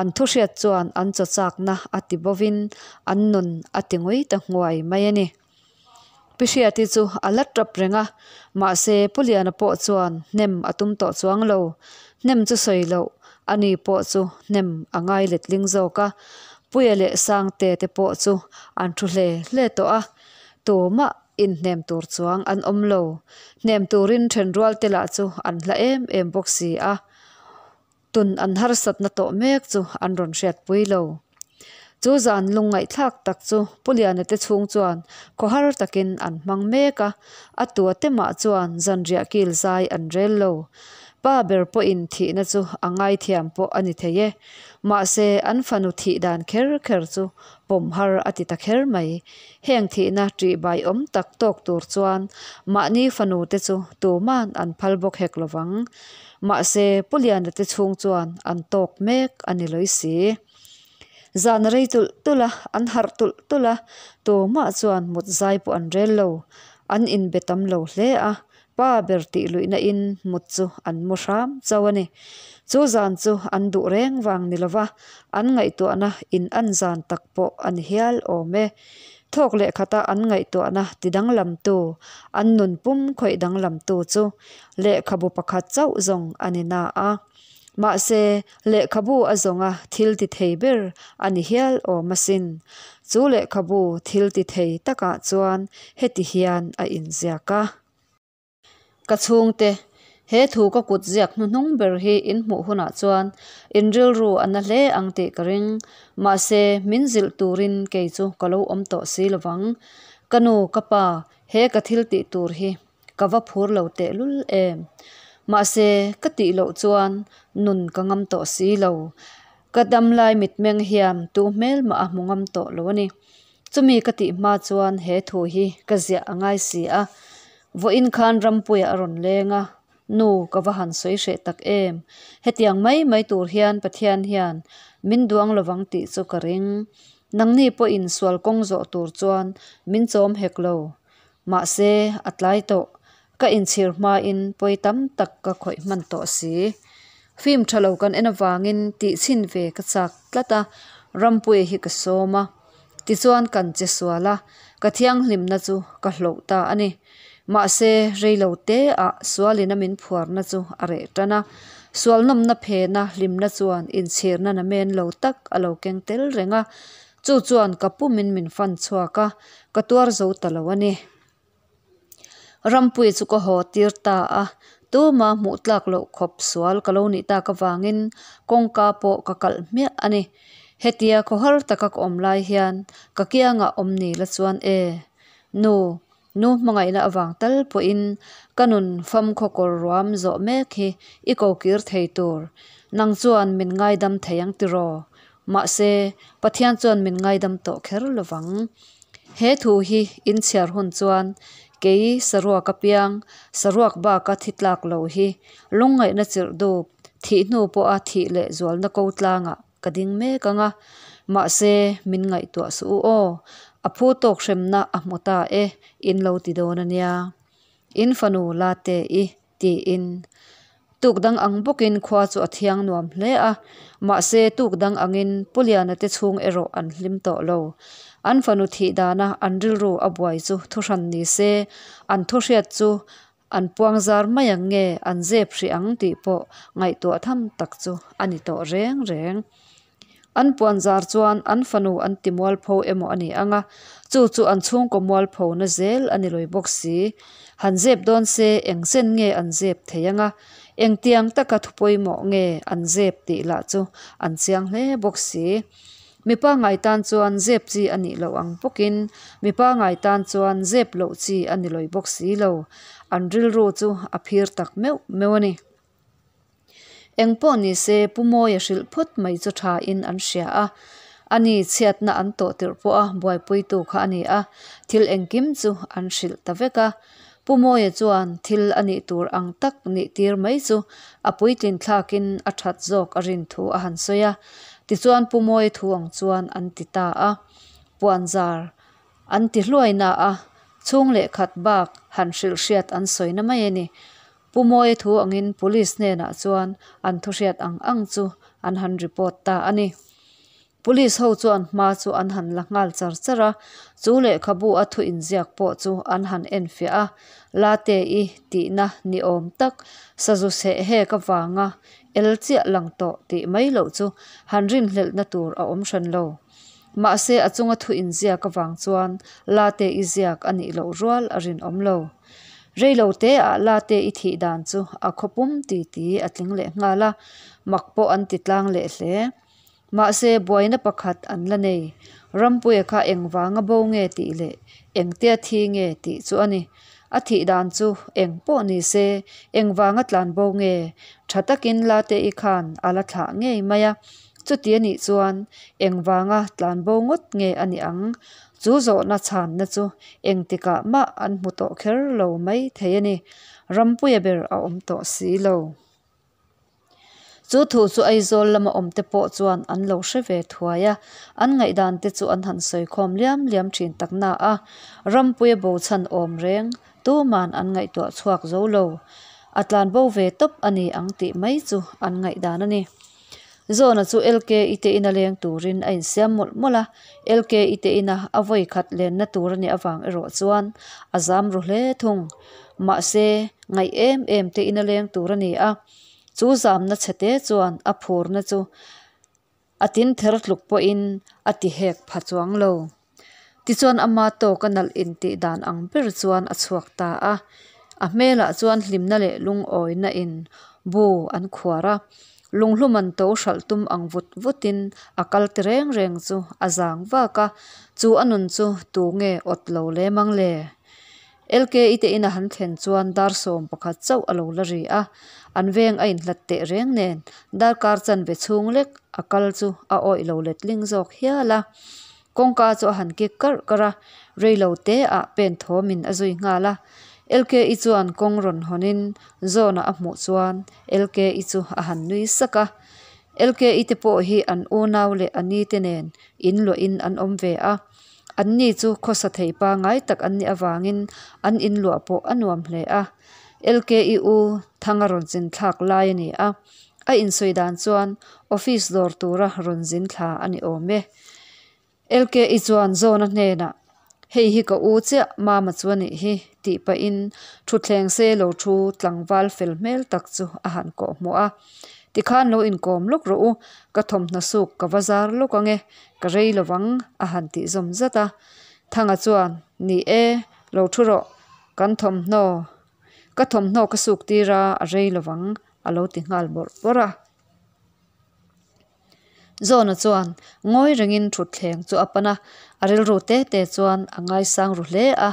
an thu hriat chuan an chaw chakna a ti bovin an nun a ti ngui ta nghuai mai a ni. Pi Hriati chu a la tap reng a, mahse Pu Liana pawh chuan hnem a tum tawh chuang lo. Hnem chu sawi loh, ani pawh chu hnem a ngai letling zawk a, Puia leh Sangte te pawh chu an thu hle hle tawh a. Tumah inhnem tur chuang an awm lo. Hnem turin thenrual te lah chu an hla em em bawk si a. Tun an harsatna tawh mek chu an rawn hriatpui lo. Chu zan lungngaihthlak tak chu Pu Liana te chhung chuan khawhar takin an hmang mek a, a tua te mah chuan zanriah kil zai an rel lo. Pa ber pawhin thihna chu a ngaithiam pawh a ni thei e. Mahse an fanu thih dan kher kher chu pawm har a ti ta kher mai. Heng thihna ṭihbai awm tak tawk tur chuan mahni fanu te chu tuman an phal bawk hek lovang. Mahse Pu Liana te chhung chuan an tawk mek a ni lawi si. Zan a rei tulh tulh a, an harh tulh tulh a, tumah chuan mut zai pawh an rel lo. An inbe tam lo hle a, Pa ber tih luihna in mut chu an mu hram chauh a ni. Chu zan chu an duh reng vang ni lova, an ngaihtuahna in an zan tak pawh a ni hial awm e. Thawk leh khata an ngaihtuahna ti danglamtu, an nun pum khawih danglamtu chu lehkhabu pakhat chauh zawng a ni na a. Mahse, lehkhabu a zawnga thil ti thei ber a ni hial awm asin. Chu lehkhabu thil ti thei takah chuan heti hian a inziak a. Ka chhungte, he thu ka kut ziak hnuhnung ber hi in hmuh hunah chuan in rilru a na hle ang tih ka ring. Mahse, min zilh turin kei chu ka lo awm tawh si lovang. Ka nu, ka pa, he ka thil tih tur hi Ka va phur lo tehlul em. Mahse, ka tih loh chuan nun ka ngam tawh si lo. Ka damlai mitmeng hian tu hmel mah a hmu ngam tawh lo a ni. Chumi ka tih hma chuan he thu hi ka ziah a ngai si a. Vawiin khan Rampuia a rawn leng a, Nu, ka va han sawi hreh tak em. Hetiang mai mai tur hian Pathian hian min duang lovang tih chu ka ring. Nangni pawhin sual kawng zawh tur chuan min chawm hek lo. Mahse, a tlai tawh. Ka inchhir hmain pawi tam tak ka khawih hman tawh si. Film tha lo kan en avangin tih chhin ve ka chak tlat a, Rampuia hi ka sawm a. Tichuan kan che sual a, ka thianghlimna chu ka hloh ta a ni. Mahse, reilo te ah sualina min phuarna chu a reh tan a. Sual nawmna phena hlimna chuan inchhirna namen lo tak a lo keng tel reng a. Chu chuan ka pumin min fan chhuak a, ka tuar zo ta lo a ni. Rampuii chu ka haw tir ta a, tuma hmuh tlak loh khawp sual ka lo nih tak avangin kawngka pawh ka kalh hmiah a ni. Hetia khawhar taka ka awm lai hian ka kiangah awm ni la chuan e, nu, nu hmangaihna avang tal pawhin ka nun famkhaw kawr ruam zawh mek hi i ko kir thei tur, nang chuan min ngaidam thei ang tiraw? Mahse, Pathian chuan min ngaidam tawh kher lovang. He thu hi in chhiar hun chuan kei saruak apiang, saruak baka thi tlak lo hi lungngaihna chirh dup, thih hnu pawha thih leh zualna ko tlangah ka ding mek ang a. Mahse, min ngaihtuah suh u aw, a phu tawk hremna a hmu ta e, in lo ti dawn a nia. In fanu la te i tiin. Tuk dang ang bawkin khua chu a thiang nuam hle a, mahse tuk dang angin Pu Liana te chhung erawh an hlim tawh lo. An fanu thih dana an rilru a buai chu thuhran ni se, an thuhriat chu an puang zar mai ang nge an zep hrih ang tih pawh ngaihtuah tham tak chu a ni tawh reng reng. An puanzar chuan an fanu an ti mualpho emaw a ni ang a, chu chu an chhungkaw mualphona zel a ni lawi bawk si. Han zep dawn se eng chen nge an zep thei ang a, engtiang taka thu pawimawh nge an zep tih lah chu an chiang hle bawk si. Mipa ngai tan chuan zep chi a nih loh ang bawkin mipa ngai tan chuan zep loh chi a ni lawi bawk si lo. An rilru chu a phir tak meuh meuh a ni. Eng pawh ni se Pu Mawia hrilh phawt mai chu tha in an hria a, ani chhiatna an tawh tirh pawh a buaipuitu kha a ni a, thil engkim chu an hrilh ta vek a. Pu Mawia chuan thil a nih tur ang tak nih tir mai chu a puitlin thlakin a that zawk a rin thu a han sawi a, tichuan Pu Mawia thu ang chuan an ti ta a, puanzar an ti hluai na a, chhung leh khat bak han hrilh hriat an sawi na mai a ni. Pu Mawia thu angin Police hnenah chuan an thuhriat ang ang chu an han report ta a ni. Police ho chuan hma chu an han la nghal char char a, chu lehkhabu a thu inziak pawh chu an han enfiah a, Late-i tihna ni awm tak sazu seh hek avanga el chiah lang tawh tih mai loh chu han rinhlelhna tur a awm hran lo. Mahse a chunga thu inziak avang chuan Late-i ziak a nih loh rual a rinawm lo. Reilo te ah Late i thih dan chu a khawpum ti ti a tling leh nghal a, mak pawh an ti tlang leh hle. Mahse buaina pakhat an la nei, Rampuia kha engvanga bo nge tih leh engtia thi nge tih chu a ni. A thih dan chu eng pawh ni se engvanga tlan bo nge tha takin Late i khan a la thlah ngei mai a, chuti a nih chuan engvanga tlan bo ngawt nge a nih ang? Chu zawhna chhanna chu engtikah mah an hmu tawh kher lo mai thei a ni. Rampuia ber a awm tawh si lo. Chu thu chu Aizawl lama awmte pawh chuan an lo hre ve thuai a, an ngaihdan te chu an han sawi khawm liam liam thin tak na a, Rampuia bo chhan awm reng tuman an ngaihtuah chhuak zo lo. A tlan bo ve tawp a ni ang tih mai chu an ngaihdan a ni. Zawna chu LKI te ina leng turin a insiam mawlh mawlh a, LKI te ina a vawi khat lenna tur a nih avang erawh chuan a zam ru hle thung. Mahse, ngaih em em te ina leng tur a ni a, chu zamna chhe te chuan a phurna chu a tin ther tluk pawhin a ti hek pha chuang lo. Tichuan ama tawk a nalh intih dan ang ber chuan a chhuak ta a, a hmelah chuan hlimna leh lungawina in bu an khuar a, lunghlum an to hralh tum ang vut vutin a kal ti reng reng chu a zang vak a, chu a nun chu tu nge awt lo lem ang le? LKI te ina han thlen chuan dar 11 chauh a lo la ri a, an veng a inhlat teh reng nen darkar chanve chhung lek a kal chu a awih lo letling zawk hial a. Kawngka chu a han kik karh karh a, reilo te ah pen thawmin a zui nghal a. LKI chuan kawng rawn hawnin Zawna a hmuh chuan LKI chu a han nui sak a. LKI te pawh hi an unau leh a ni te nen in luahin an awm ve a. An ni chu khawsa thei pangai tak an nih avangin an in luah pawh a nuam hle a. LKI u Thanga rawn zin thlak lai a ni a. A insawi dan chuan office dawr tura rawn zin thla a ni awm e. LKI chuan Zawna hnenah, Hei hi ka u chiah, Mama chu a nih hi, tih pahin thutthleng se lo thu tlangval fel hmel tak chu a han kawh hmuh a. Tikhan lo inkawm lawk rawh u, ka thawmhnaw suk ka va zar lawk ang e, ka rei lo vang, a han tih zawm zat a. Thanga chuan, Ni e, lo thu rawh, kan thawmhnaw, ka thawmhnaw ka suk tir a, a rei lo vang, a lo ti nghal bawrh bawrh a. Zawna chuan ngawi rengin thutthleng chu a pan a, a rilru te te chuan a ngaisang ru hle a.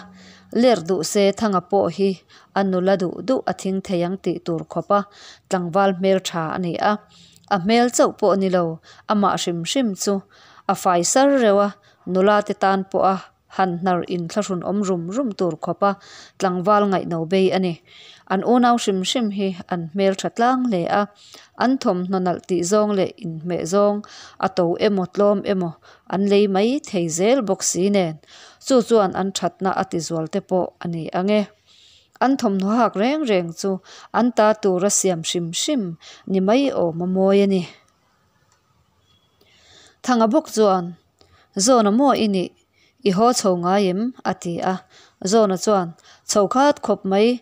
Ler duh se Thanga pawh hi a nula duh duh a thing thei ang tih tur khawp a tlangval hmel tha a ni a. A hmel chauh pawh ni lo, amah hrim hrim chu a fai sar reuh a, nula te tan pawh a Han hnar inthlahrun awm rum rum tur khawpa tlangval ngaihno bei a ni. An unau hrim hrim hi an hmel tha tlang hle a, an thawmhnaw nalh tih zawng leh inhmeh zawng a to emaw tlawm emaw an lei mai thei zel bawk si nen, chu chuan an thatna a ti zual te pawh a ni ang e. An thawmhnaw hak reng reng chu an ta tura siam hrim hrim ni mai awm a mawi a ni. Thanga bawk chuan, Zawna maw i nih? I haw chho ngai em? a ti a. Zawna chuan, Chho khat khawp mai,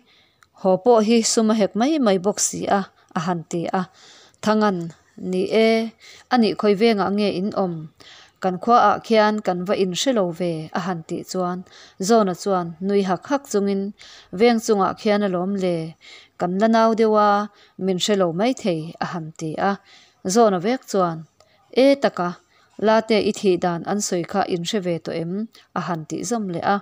haw pawh hi sum a hek mai mai bawk si a, a han ti a. Thangan, Ni e, anih khawi vengah nge in awm? Kan khuaah khian kan va inhre lo ve a han tih chuan Zawna chuan nui hak hak chungin Veng chungah khian alawm le, kan la nau deuh a, min hre lo maithei a han ti a. Zawna vek chuan E taka, Late i thih dan an sawi kha in hre ve tawh em? a han tih zawm leh a.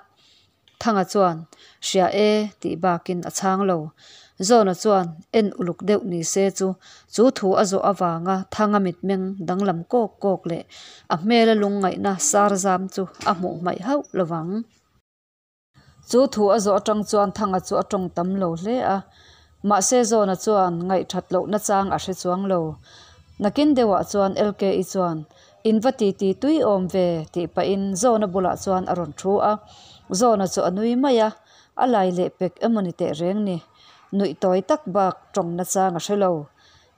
Thanga chuan, Hria e, tih bakin a chhang lo. Zawna chuan en uluk deuh ni se chu, chu thu a zawh avanga Thanga mitmeng danglam kawk kawk leh a hmela lungngaihna sar zam chu a hmuh hmaih hauh lovang. Chu thu a zawh atang chuan Thanga chu a tawng tam lo hle a, mahse Zawna chuan ngaihthat lohna chang a hre chuang lo. Nakin deuhah chuan LKI chuan, In va ti ti tui awm ve, tih pahin Zawna bulah chuan a rawn thu a. Zawna chu a nui mai a, a lai leh pek emaw ni teh reng ni. Nuih tawi tak bak tawngna chang a hre lo.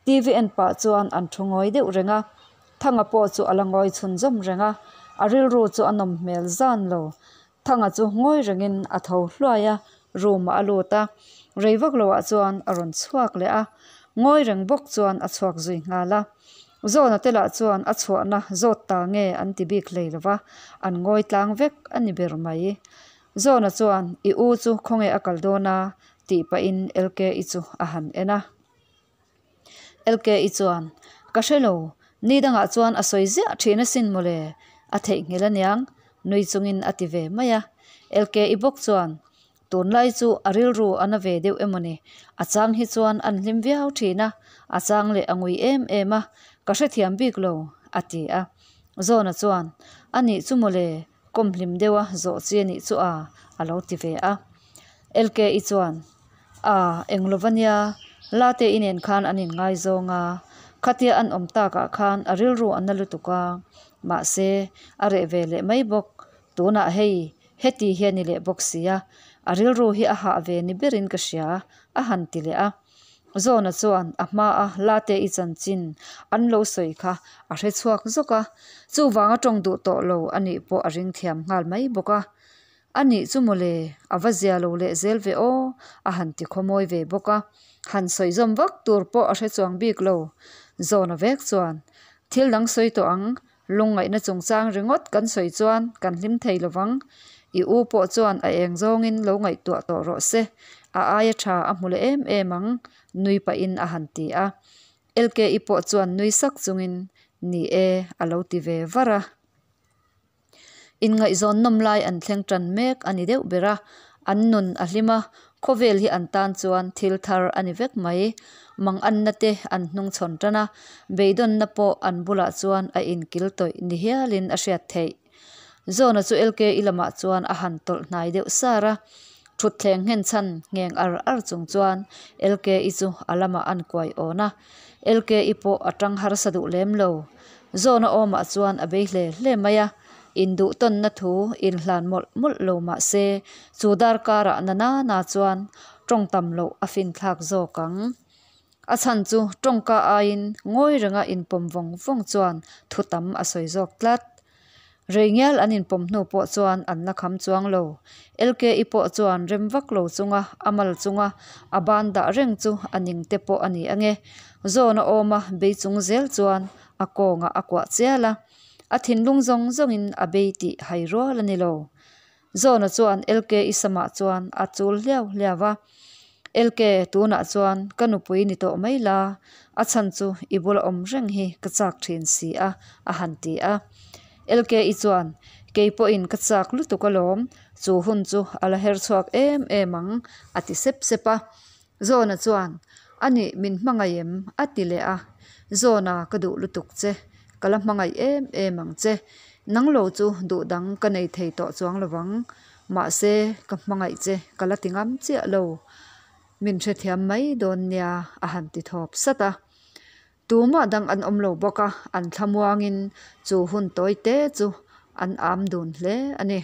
TV en pah chuan an thu ngawi deuh reng a, Thanga pawh chu a la ngawi chhunzawm reng a, a rilru chu a nawm hmel zan lo. Thanga chu ngawi rengin a tho hluai a, room ah a lut a, rei vak loah chuan a rawn chhuak leh a, ngawi reng bawk chuan a chhuak zui nghal a. Zawna te lah chuan a chhuahna zawt ta nge an ti bik hlei lo va, an ngawi tlang vek a ni ber mai. Zawna chuan I u chu khawnge a kal dawn a? tih pahin LKI chu a han en a. LKI chuan, Ka hre lo, ni dangah chuan a sawi ziah thin asin mawle, a theihnghilh aniang, nui chungin a ti ve mai a. LKI bawk chuan, Tunlai chu a rilru a na ve deuh emaw ni, a chang hi chuan an hlim viau thin a, a chang leh a ngui em em a, ka hrethiam bik lo, a ti a. Zawna chuan, A nih chu mawle, kawm hlim deuha zawh chi a nih chu a, a lo ti ve a. LKI chuan, A, eng lova nia, Late i nen khan an inngaizawng a, khatia an awm takah khan a rilru a na lutuk a, mahse, a reh ve leh mai bawk, tunah hei, heti hi a ni leh bawk sia, a rilru hi a hah ve ni berin ka hria, a han ti leh a. Zawna chuan a hmaa Late i chanchin an lo sawi kha a hre chhuak zawk a, chuvanga tawng duh tawh lo a nih pawh a ring thiam nghal mai bawk a. A nih chu mawle, a va zia lo leh zel ve aw, a han ti khawmawi ve bawk a. Han sawi zawm vak tur pawh a hre chuang bik lo. Zawna vek chuan, Thil dang sawi tawh ang, lungngaihna chungchang ringawt kan sawi chuan kan hlim thei lo vang. I u pawh chuan a eng zawngin lo ngaihtuah tawh rawh se, a aia tha a hmu leh em em ang, nui pahin a han ti a. LKI pawh chuan nui sak chungin, Ni e, a lo ti ve var a. Inngaihzawn nawm lai an thleng tan mek a ni deuh ber a, an nun a hlim a, khawvel hi an tan chuan thil thar a ni vek mai. Manganna te an hnungchhawn tan a, beidawnna pawh an bulah chuan a inkil tawih ni hialin a hriat theih. Zawna chu LKI lamah chuan a han tawlh hnai deuh sar a, thutthleng nghenchhan ngheng ar ar chung chuan LKI chu a lamah an kuai awn a, LKI pawh a tang harsa duh lem lo. Zawna awmah chuan a bei hle hle mai a, induhtawnna thu inhlan mawlh mawlh lo mah se chu darkarah na na na chuan tawng tam loh a finthlak zawk ang. A chhan chu tawngka aiin ngawi renga inpawm vawng vawng chuan thu tam a sawi zawk tlat. Rei ngial an inpawm hnu pawh chuan an la kham chuang lo. LKI pawh chuan rem vak lo chunga a mal chunga a ban dah reng chu a ning te pawh a ni ange. Zawna awma bei chung zel chuan a kawngah a kuah chial a, a thinlung zawng zawngin a bei tih hai rual a ni lo. Zawna chuan LKI samah chuan a chul hliau hliau a, LK, tunah chuan ka nupui ni tawh mai la, a chhan chu i bula awm reng hi ka chak thin si a, a han ti a. LKI chuan, Kei pawhin ka chak lutuk alawm, chu hun chu a la her chhuak em em ang, a ti sep sep a. Zawna chuan, A nih, min hmangaih em? a ti leh a. Zawna, ka duh lutuk che. Ka la hmangaih em em ang che. Nang lo chu duh dang ka nei thei tawh chuang lo vang. Mahse, ka hmangaih che ka la ti ngam chiah lo. Min hrethiam mai dawn nia, a han ti thawp sat a. Tumah dang an awm lo bawk a, an thlamuangin chu hun tawi te chu an am dun hle a ni.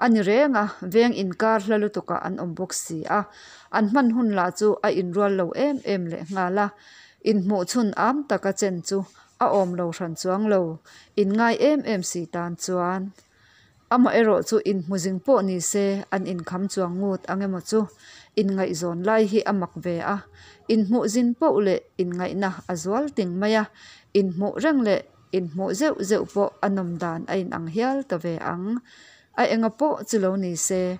A ni reng a, veng inkar hla lutukah an awm bawk si a, an hman hun lah chu a inrual lo em em leh nghal a, inhmuh chhun am taka chen chu a awm lo hran chuang lo, inngai em em si tan chuan. Amaherawh chu inhmu zing pawh ni se an inkham chuang ngut ang emaw chu. Inngaihzawn lai hi a mak ve a, inhmuh zin poh leh inngaihna a zual ting mai a, inhmuh reng leh inhmuh zeuh zeuh pawh a nawm dan a inang hial ta ve ang. A enga pawh chu lo ni se,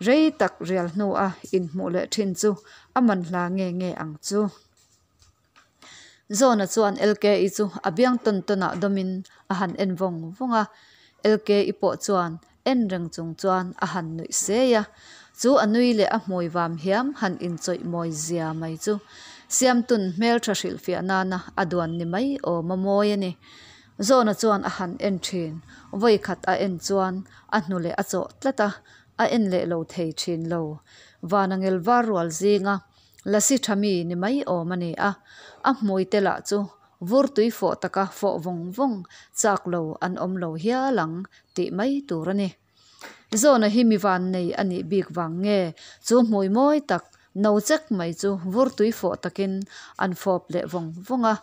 rei tak rial hnua inhmuh leh thin chu a manhla nge nge ang chu. Zawna chuan LKI chu a biang tawn tawnah dawmin a han en vawng vawng a, LKI pawh chuan en reng chung chuan a han nuih sei a. Chu a nui leh a hmui vam hiam han inchawih mawi zia mai chu Siamtun hmeltha hrilhfiah nana a duan ni mai awm a mawi a ni. Zawna chuan a han en thin, vawikhat a en chuan a hnu leh a chawh tlat a, a en leh lo thei thin lo. Vanangel var rual zinga Lasi tha mi ni mai awm a ni a, a hmui te lah chu vur tui fawh taka fawh vawng vawng chak lo an awm lo hial ang tih mai tur a ni. Zawna hi mi van nei a nih bik vang nge chu hmui mawi tak no chek mai chu vur tui fawh takin an fawp leh vawng vawng a,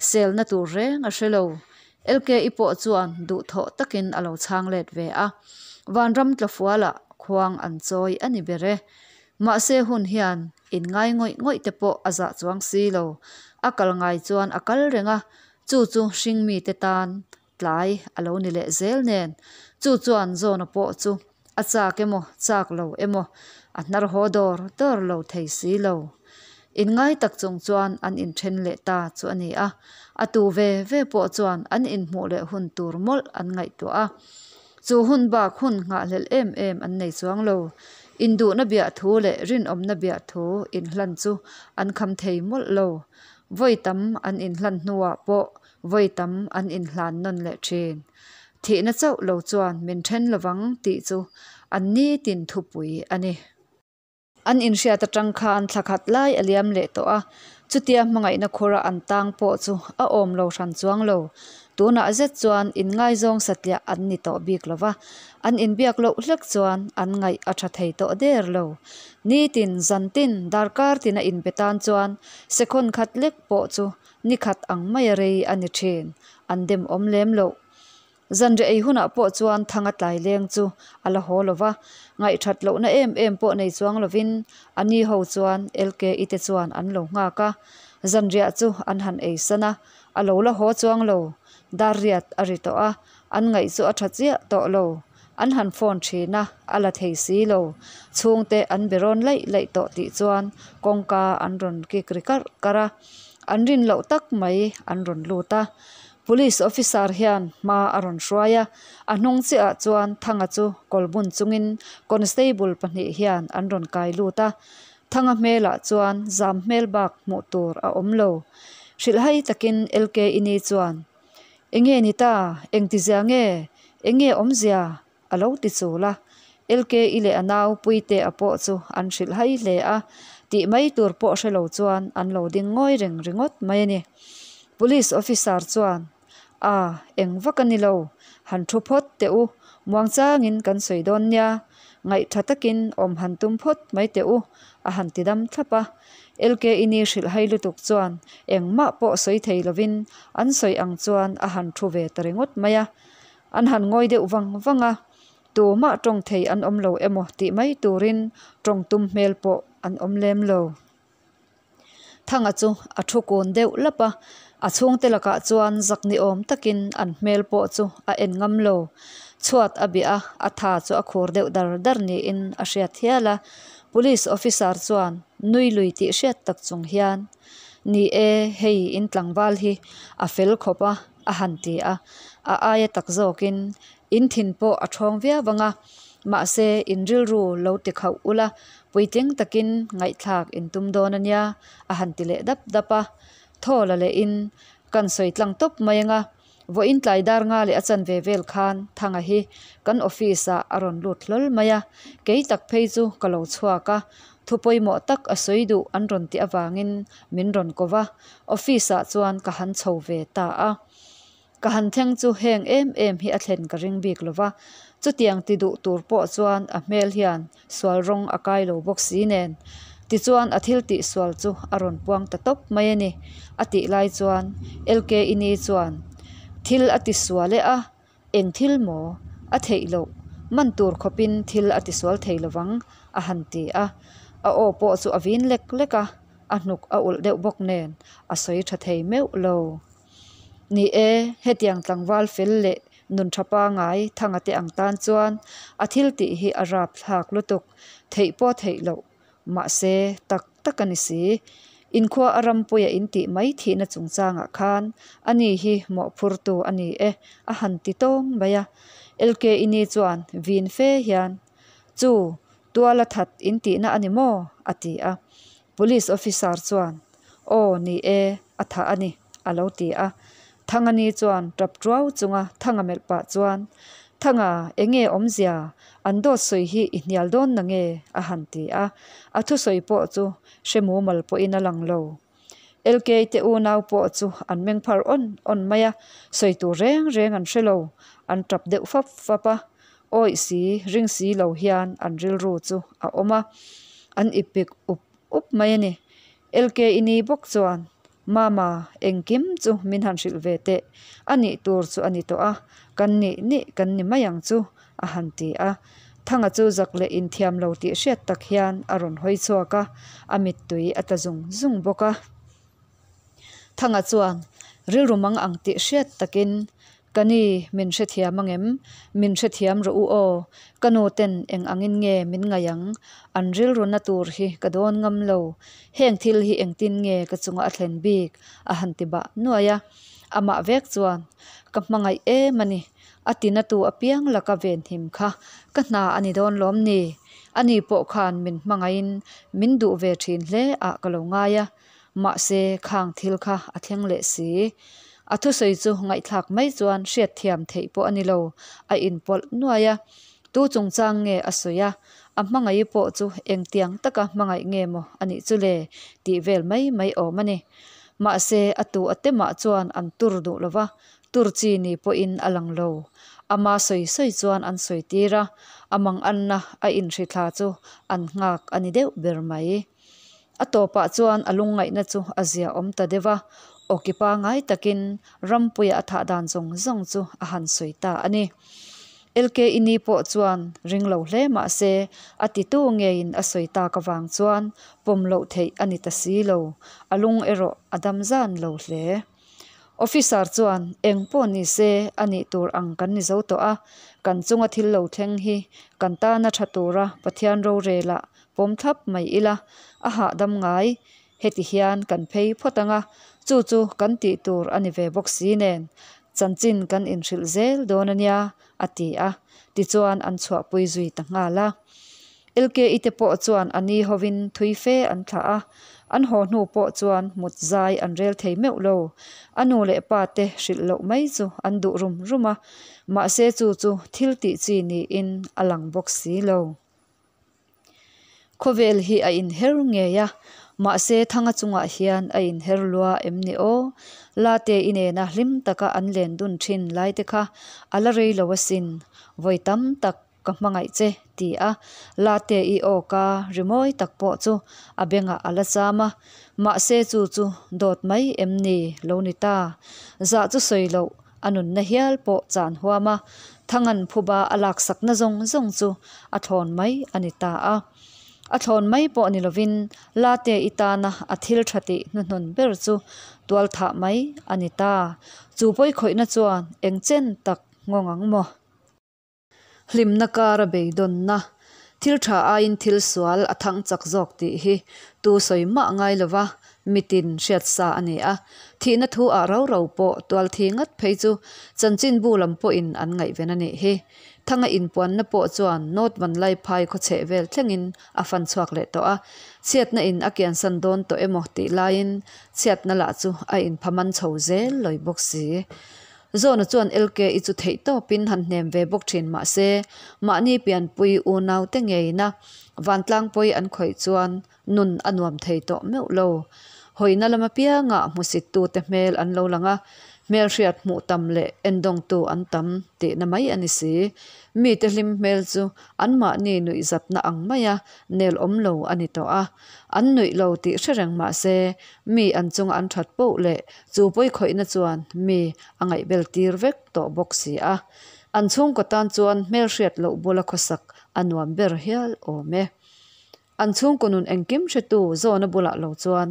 selna tur reng a hre lo. LKI pawh chuan duhthawh takin a lo chhang let ve a, vanram tlafualah khuang an chawi a ni ber e. Mahse hun hian in ngai ngawih ngawih te pawh a zah chuang si lo. A kal ngai chuan a kal reng a, chu chu hring mite tan tlai a lo ni leh zel nen. Chu chuan Zawna pawh chu a chak emaw chak lo emaw a hnar haw dawr dawr lo thei si lo. In ngai tak chung chuan an inthen leh ta chu a ni a, a tu ve ve pawh chuan an inhmuh leh hun tur mawlh an ngaihtuah a. Chu hun bak hun nghahhlelh em em an nei chuang lo. Induhna biah thu leh rinawmna biah thu inhlan chu an kham thei mawlh lo. Vawi tam an inhlan hnuah pawh vawi tam an inhlan nawn leh thin. Thihna chauh lo chuan min then lovang tih chu an nitin thupui a ni. An inhriat atang khan thla khat lai a liam leh tawh a, chutia hmangaihna khura an tang pawh chu a awm lo hran chuang lo. Tunah zet chuan inngaizawng satliah an ni tawh bik lo va, an inbiak loh hlek chuan an ngaih a tha thei tawh der lo. Nitin, zantin, darkar tina inbe tan chuan sekhawn khat lek pawh chu nikhat ang maia rei a ni thin, an demawm lem loh. Zanriah ei hunah pawh chuan Thanga tlai leng chu a la haw lo va, ngaihthat lohna em em pawh nei chuang lovin a ni ho chuan LKI te chuan an lo nghak a. Zanriah chu an han ei san a, a lo la haw chuang lo. Dar riat a ri tawh a, an ngaih chu a tha chiah tawh lo. An han phone thin a, a la thei si lo. Chhungte an be rawn laih laih tawh tih chuan kawngka an rawn kik ri karh karh a, an rin loh tak mai an rawn lut a. Police officer hian hma a rawn hruai a, a hnung chiahah chuan Thanga chu kawlbun chungin constable pahnih hian an rawn kai lut a. Thanga hmelah chuan zam hmel bak hmuh tur a awm lo. Hrilhhai takin LK Ini chuan, Enge ni ta? Engtizia nge? Enge awmzia? A lo ti chul a. LKI leh a nau Puitea pawh chu an hrilh hai hle a, tih mai tur pawh hre lo chuan an lo ding ngawi reng ringawt mai a ni. Police officer chuan, A, eng vak a ni lo, han thu phawt teh u, muangchangin kan sawi dawn nia, ngaihtha takin awm han tum phawt mai teh u, a han ti dam thlap a. LKI ni hrilh hai lutuk chuan engmah pawh sawi thei lovin an sawi ang chuan a han thu ve ta ringawt mai a. An han ngawi deuh vang vang a, tumah tawng thei an awm lo emaw tih mai turin tawng tum hmel pawh an awm lem lo. Thanga chu a thu kun deuh lap a, a chhungte lakah chuan zak ni awm takin an hmel pawh chu a en ngam lo. Chhuat a bih a, a tha chu a khur deuh dar dar niin a hriat hial a. Police officer chuan nui lui tih hriat tak chung hian, Ni e, hei in tlangval hi a fel khawp a, a han ti a, a aia tak zawkin in thin pawh a ṭhawng viau ang a, mahse in rilru lo ti khauh ula, puitling takin ngaihthlak in tum dawn a nia, a han ti leh dap dap a. Thaw la lehin kan sawi tlang tawp mai ang a, vawiin tlai dar nga leh a chanve vel khan Thanga hi kan office ah a rawn lut hlawl mai a, kei tak phei chu ka lo chhuak a, thu pawimawh tak a sawi duh an rawn tih avangin min rawn ko va, office ah chuan ka han chho ve ta a. Ka han thleng chu heng em em hi a thlen ka ring bik lo va, chutiang ti duh tur pawh chuan a hmel hian sual rawng a kai lo bawk si nen. Tichuan a thil tih sual chu a rawn puang ta tawp mai a ni, a tih lai chuan LK Ini chuan thil a ti sual e a, Eng thil maw? A theih loh. Man tur khawpin thil a tisual thei lovang, a han ti a. A aw pawh chu a vin lek lek a, a hnuk a ulh deuh bawk nen a sawi tha thei meuh lo. Ni e, hetiang tlangval fel leh nun tha pangai Thanga te ang tan chuan a thil tih hi a rapthlak lutuk, theih pawh theih loh mahse tak tak a ni si. Inkhua a rampuia in tih mai thihna chungchangah khan ani hi mawhphurtu a ni e a han ti tawng mai a. LKIni chuan vin fe hian, Chu, tual a that in tihna a ni maw? a ti a. Police officer chuan, Aw, ni e, a thah a ni, a lo ti a. Thangani chuan tap tuau chunga Thanga melh pah chuan, Thanga, enge awmzia? An dawt sawi hi i hnial dawn na nge? a han ti a. A thusawi pawh chu hre mumal pawhin a lang lo. LK te unau pawh chu an meng phar awn awn mai a, sawi tur reng reng an hre lo, an tap deuh fap fap a. Awih si, ring si lo hian an rilru chu a awm a, an ipik up up mai a ni. LK i ni bawk chuan, Mama, engkim chu min han hrilh ve teh, a nih tur chu a ni tawh a, kan nih nih kan ni mai ang chu, a han ti a. Thanga chu zak leh inthiam lo tih hriat tak hian a rawn hawi chhuak a, a mittui a tla zung zung bawk a. Thanga chuan rilru mang ang tih hriat takin, Ka ni, min hrethiam angem? Min hrethiam rawh u aw, ka nu ten eng angin nge min ngaih ang? An rilru na tur hi ka dawn ngam lo. Heng thil hi engtin nge ka chunga a thlen bik? a han ti bah nuai a. Amah vek chuan, Ka hmangaih em a ni. A tinatu apiang laka venhim kha ka hna a ni dawn lawm ni? Ani pawh khan min hmangaihin min duh ve thin hle ah ka lo ngai a, mahse khang thil kha a thleng leh si. A thusawi chu ngaihthlak mai chuan hriatthiam theih pawh a ni lo, a inpawlh nuai a. Tu chungchang nge a sawi a, a hmangaih pawh chu engtiang taka hmangaih nge maw a nih chu le tih vel mai mai awm a ni. Mahse a tu a temah chuan an tur duh lo va, Tur chi ni pawhin a lang lo. Ama sawi sawi chuan an sawi tir a, a manganna a inhrithla chu an nghak a ni deuh ber mai. A tawpah chuan a lungngaihna chu a zia awm ta deuh a, awki pangai takin Rampuia a thah dan zawng zawng chu a han sawi ta a ni. LKI ni pawh chuan ring lo hle mah se a titu ngeiin a sawi tak avang chuan pawm loh theih a ni ta si lo, a lung erawh a dam zan lo hle. Officer chuan eng pawh ni se a nih tur ang kan ni zo tawh a, kan chunga thil lo thleng hi kan tana tha tura Pathian rorel ah pawm thlap mai ila, a hahdam ngai. Heti hian kan phei phawt ang a, chu chu kan tih tur a ni ve bawk si nen, chanchin kan inhrilh zel dawn a nia, a ti a, tichuan an chhuahpui zui ta nghal a. LKI te pawh chuan a ni hovin thui fe an thlah a, an haw hnu pawh chuan mut zai an rel thei meuh lo. A nu leh pa te hrilh loh mai chu an duh rum rum a, mahse chu chu thil tih chi niin a lang bawk si lo. Khawvel hi a inher ngei a, mahse Thanga chungah hian a inher lua em ni aw? Late i nena hlim taka an len dun thin lai te kha a la rei lo asin, vawi tam tak Ka hmangaih che, ti a Late i aw ka rimawi tak pawh chu a bengah a la cham a, mahse chu chu dawt mai em ni lo ni ta. Zah chu sawi loh a nunna hial pawh chan huam a, Thangan phuba a laksakna zawng zawng chu a thlawn mai a ni ta a. A thlawn mai pawh ni lovin Late i tana a thil tha tih hnuhnun ber chu tualthah mai a ni ta. Chu pawikhawihna chuan eng chen tak nghawng ang maw? Hlimna kara beidawnna, thil tha aiin thil sual a thang chak zawk tih hi tu sawi mah ngai lova mitin hriat sa a ni a. Thihna thu ah rau rau pawh tualthi ngat phei chu chanchinbu lam pawhin an ngaihven a nih hi. Thanga inpuanna pawh chuan North Vanlaiphai khawchheh vel thlengin a fan chhuak leh tawh a. Chhiatna in a kiansan dawn tawh emaw tih laiin chhiatna lah chu a inphaman chho zel lawi bawk si. Zawna chuan LKI chu theih tawpin han hnem ve bawk thin mah se, mahni pianpui unaute ngeina vantlangpawi an khawih chuan nun a nuam thei tawh meuh lo. Hawina lam apiangah hmusittute hmel an lo lang a, hmelhriat hmuh tam leh endawngtu an tam tihna mai a ni si. Mite hlim hmel chu anmahni nuihzatna ang maia nel awm lo a ni tawh a, an nuih lo tih hre reng mah se, mi an chunga an that poh leh Chu pawikhawihna chuan mi a ngaihbel tir vek tawh bawk si a. An chhungkaw tan chuan hmelhriat loh bula khawsak a nuam ber hial awm e. An chhungkaw nun engkim hretu Zawna bulah lo chuan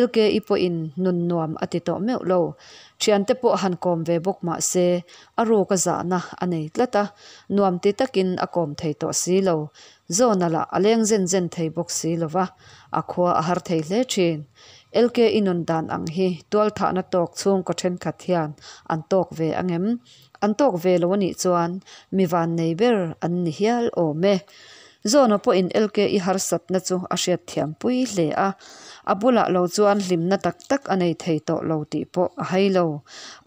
Lki pawhin nun nuam a ti tawh meuh lo. Thiante pawh han kawm ve bawk mah se a ruka zahna a nei tlat a, nuam ti takin a kawm thei tawh si lo. Zawna lah a leng zen zen thei bawk si lo va, a khua a har thei hle thin. Lki nun dan ang hi tualthahna tawk chhungkaw thenkhat hian an tawk ve angem? An tawk ve lo anih chuan mi vannei ber an ni hial awm e. Zawna pawhin Lki harsatna chu a hriatthiam pui hle a, a bulah lo chuan hlimna tak tak a nei thei tawh lo tih pawh a hai lo.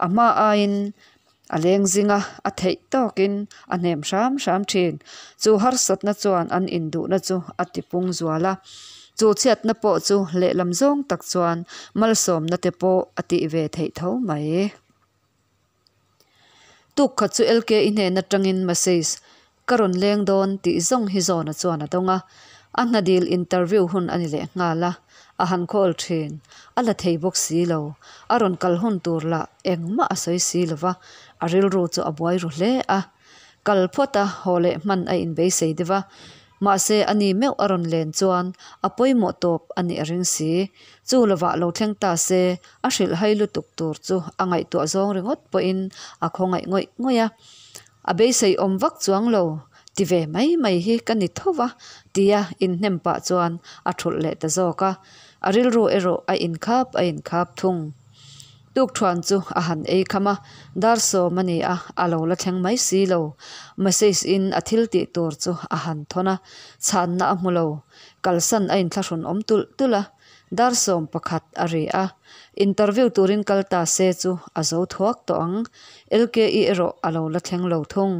A hma aiin a leng zing a, a theih tawkin a hnem hram hram thin. Chu harsatna chuan an induhna chu a tipung zual a, chu chhiatna pawh chu lehlam zawng tak chuan malsawmna te pawh a tih ve theih tho mai. Tuk khat chu LKI hnen atangin message ka rawn leng dawn tih zawng hi Zawna chuan a dawng a, a hna dil interview hun a ni leh nghal a, a han call thin, a la thei bawk si lo, a rawn kal hun tur lah engmah a sawi si lo va, a rilru chu a buai ru hle a. Kal phawt a, haw leh hman a inbeisei deuh a. Mahse, a ni meuh a rawn len chuan a pawimawh tawp a nih a ring si. Chu lovah lo thleng ta se, a hrilhhai lutuk tur chu a ngaihtuah zawng ringawt pawhin a khawngaih ngawih ngawih a. A beisei awm vak chuang lo, ti ve mai mai hi ka ni tho va, tia inhnem pah chuan a thulh leh ta zawk a. A rilru erawh a inkhap a inkhap thung. Tukthuan chu a han ei kham a, dar sawm a ni a, a lo la thleng mai si lo. Message in a thil tih tur chu a han thawn a, chhanna a hmu lo. Kalsan a inthlahrun awm tulh tulh a, dar 11 a ri a. Interview turin kal ta se chu a zo thuak tawh ang, LKE erawh a lo la thleng lo thung.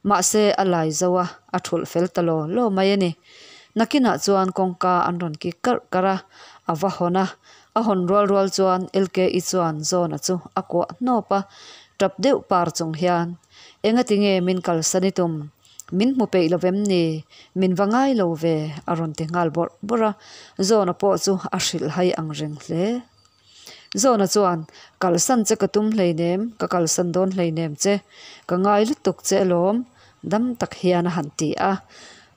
Mahse a lai zo a, a thulh fel ta law law mai a ni. Nakinah chuan kawngka an rawn kik karh karh a, a va hawn a. A hawn rual rual chuan LKI chuan Zawna chu a kuah hnawp a, tap deuh par chung hian, Engati nge min kalsan i tum? Min hmu peih lo vem ni? Min va ngai lo ve, a rawn ti nghal bawrh bawrh a. Zawna pawh chu a hrilhhai ang reng hle. Zawna chuan, Kalsan che ka tum hleinem, ka kalsan dawn hleinem che, ka ngai lutuk che alawm, dam tak hian a han ti a.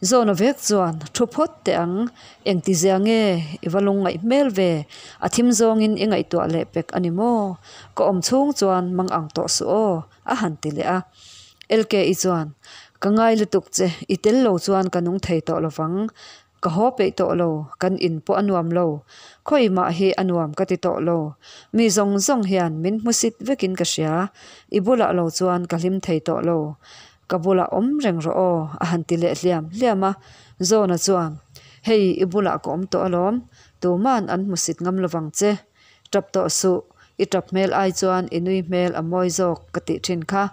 Zawna vek chuan, Thu phawt teh ang, engtizia nge i va lungngaih hmel ve, a thim zawngin i ngaihtuah leh pek a ni maw? Ka awm chhung chuan mang ang tawh suh aw, a han ti leh a. LKI chuan, Ka ngai lutuk che, i tel lo chuan ka nung thei tawh lovang, Ka haw peih tawh lo, kan in pawh a nuam lo. Khawi mah hi a nuam ka ti tawh lo. Mi zawng zawng hian min hmusit vekin ka hria. I bulah lo chuan ka hlim thei tawh lo. Ka bulah awm reng rawh aw, a han ti leh hliam hliam a. Zawna chuan, Hei, i bulah ka awm tawh alawm. Tuman an hmusit ngam lovang che. Tap tawh suh, i tap hmel ai chuan i nui hmel a mawi zawk ka tih thin kha.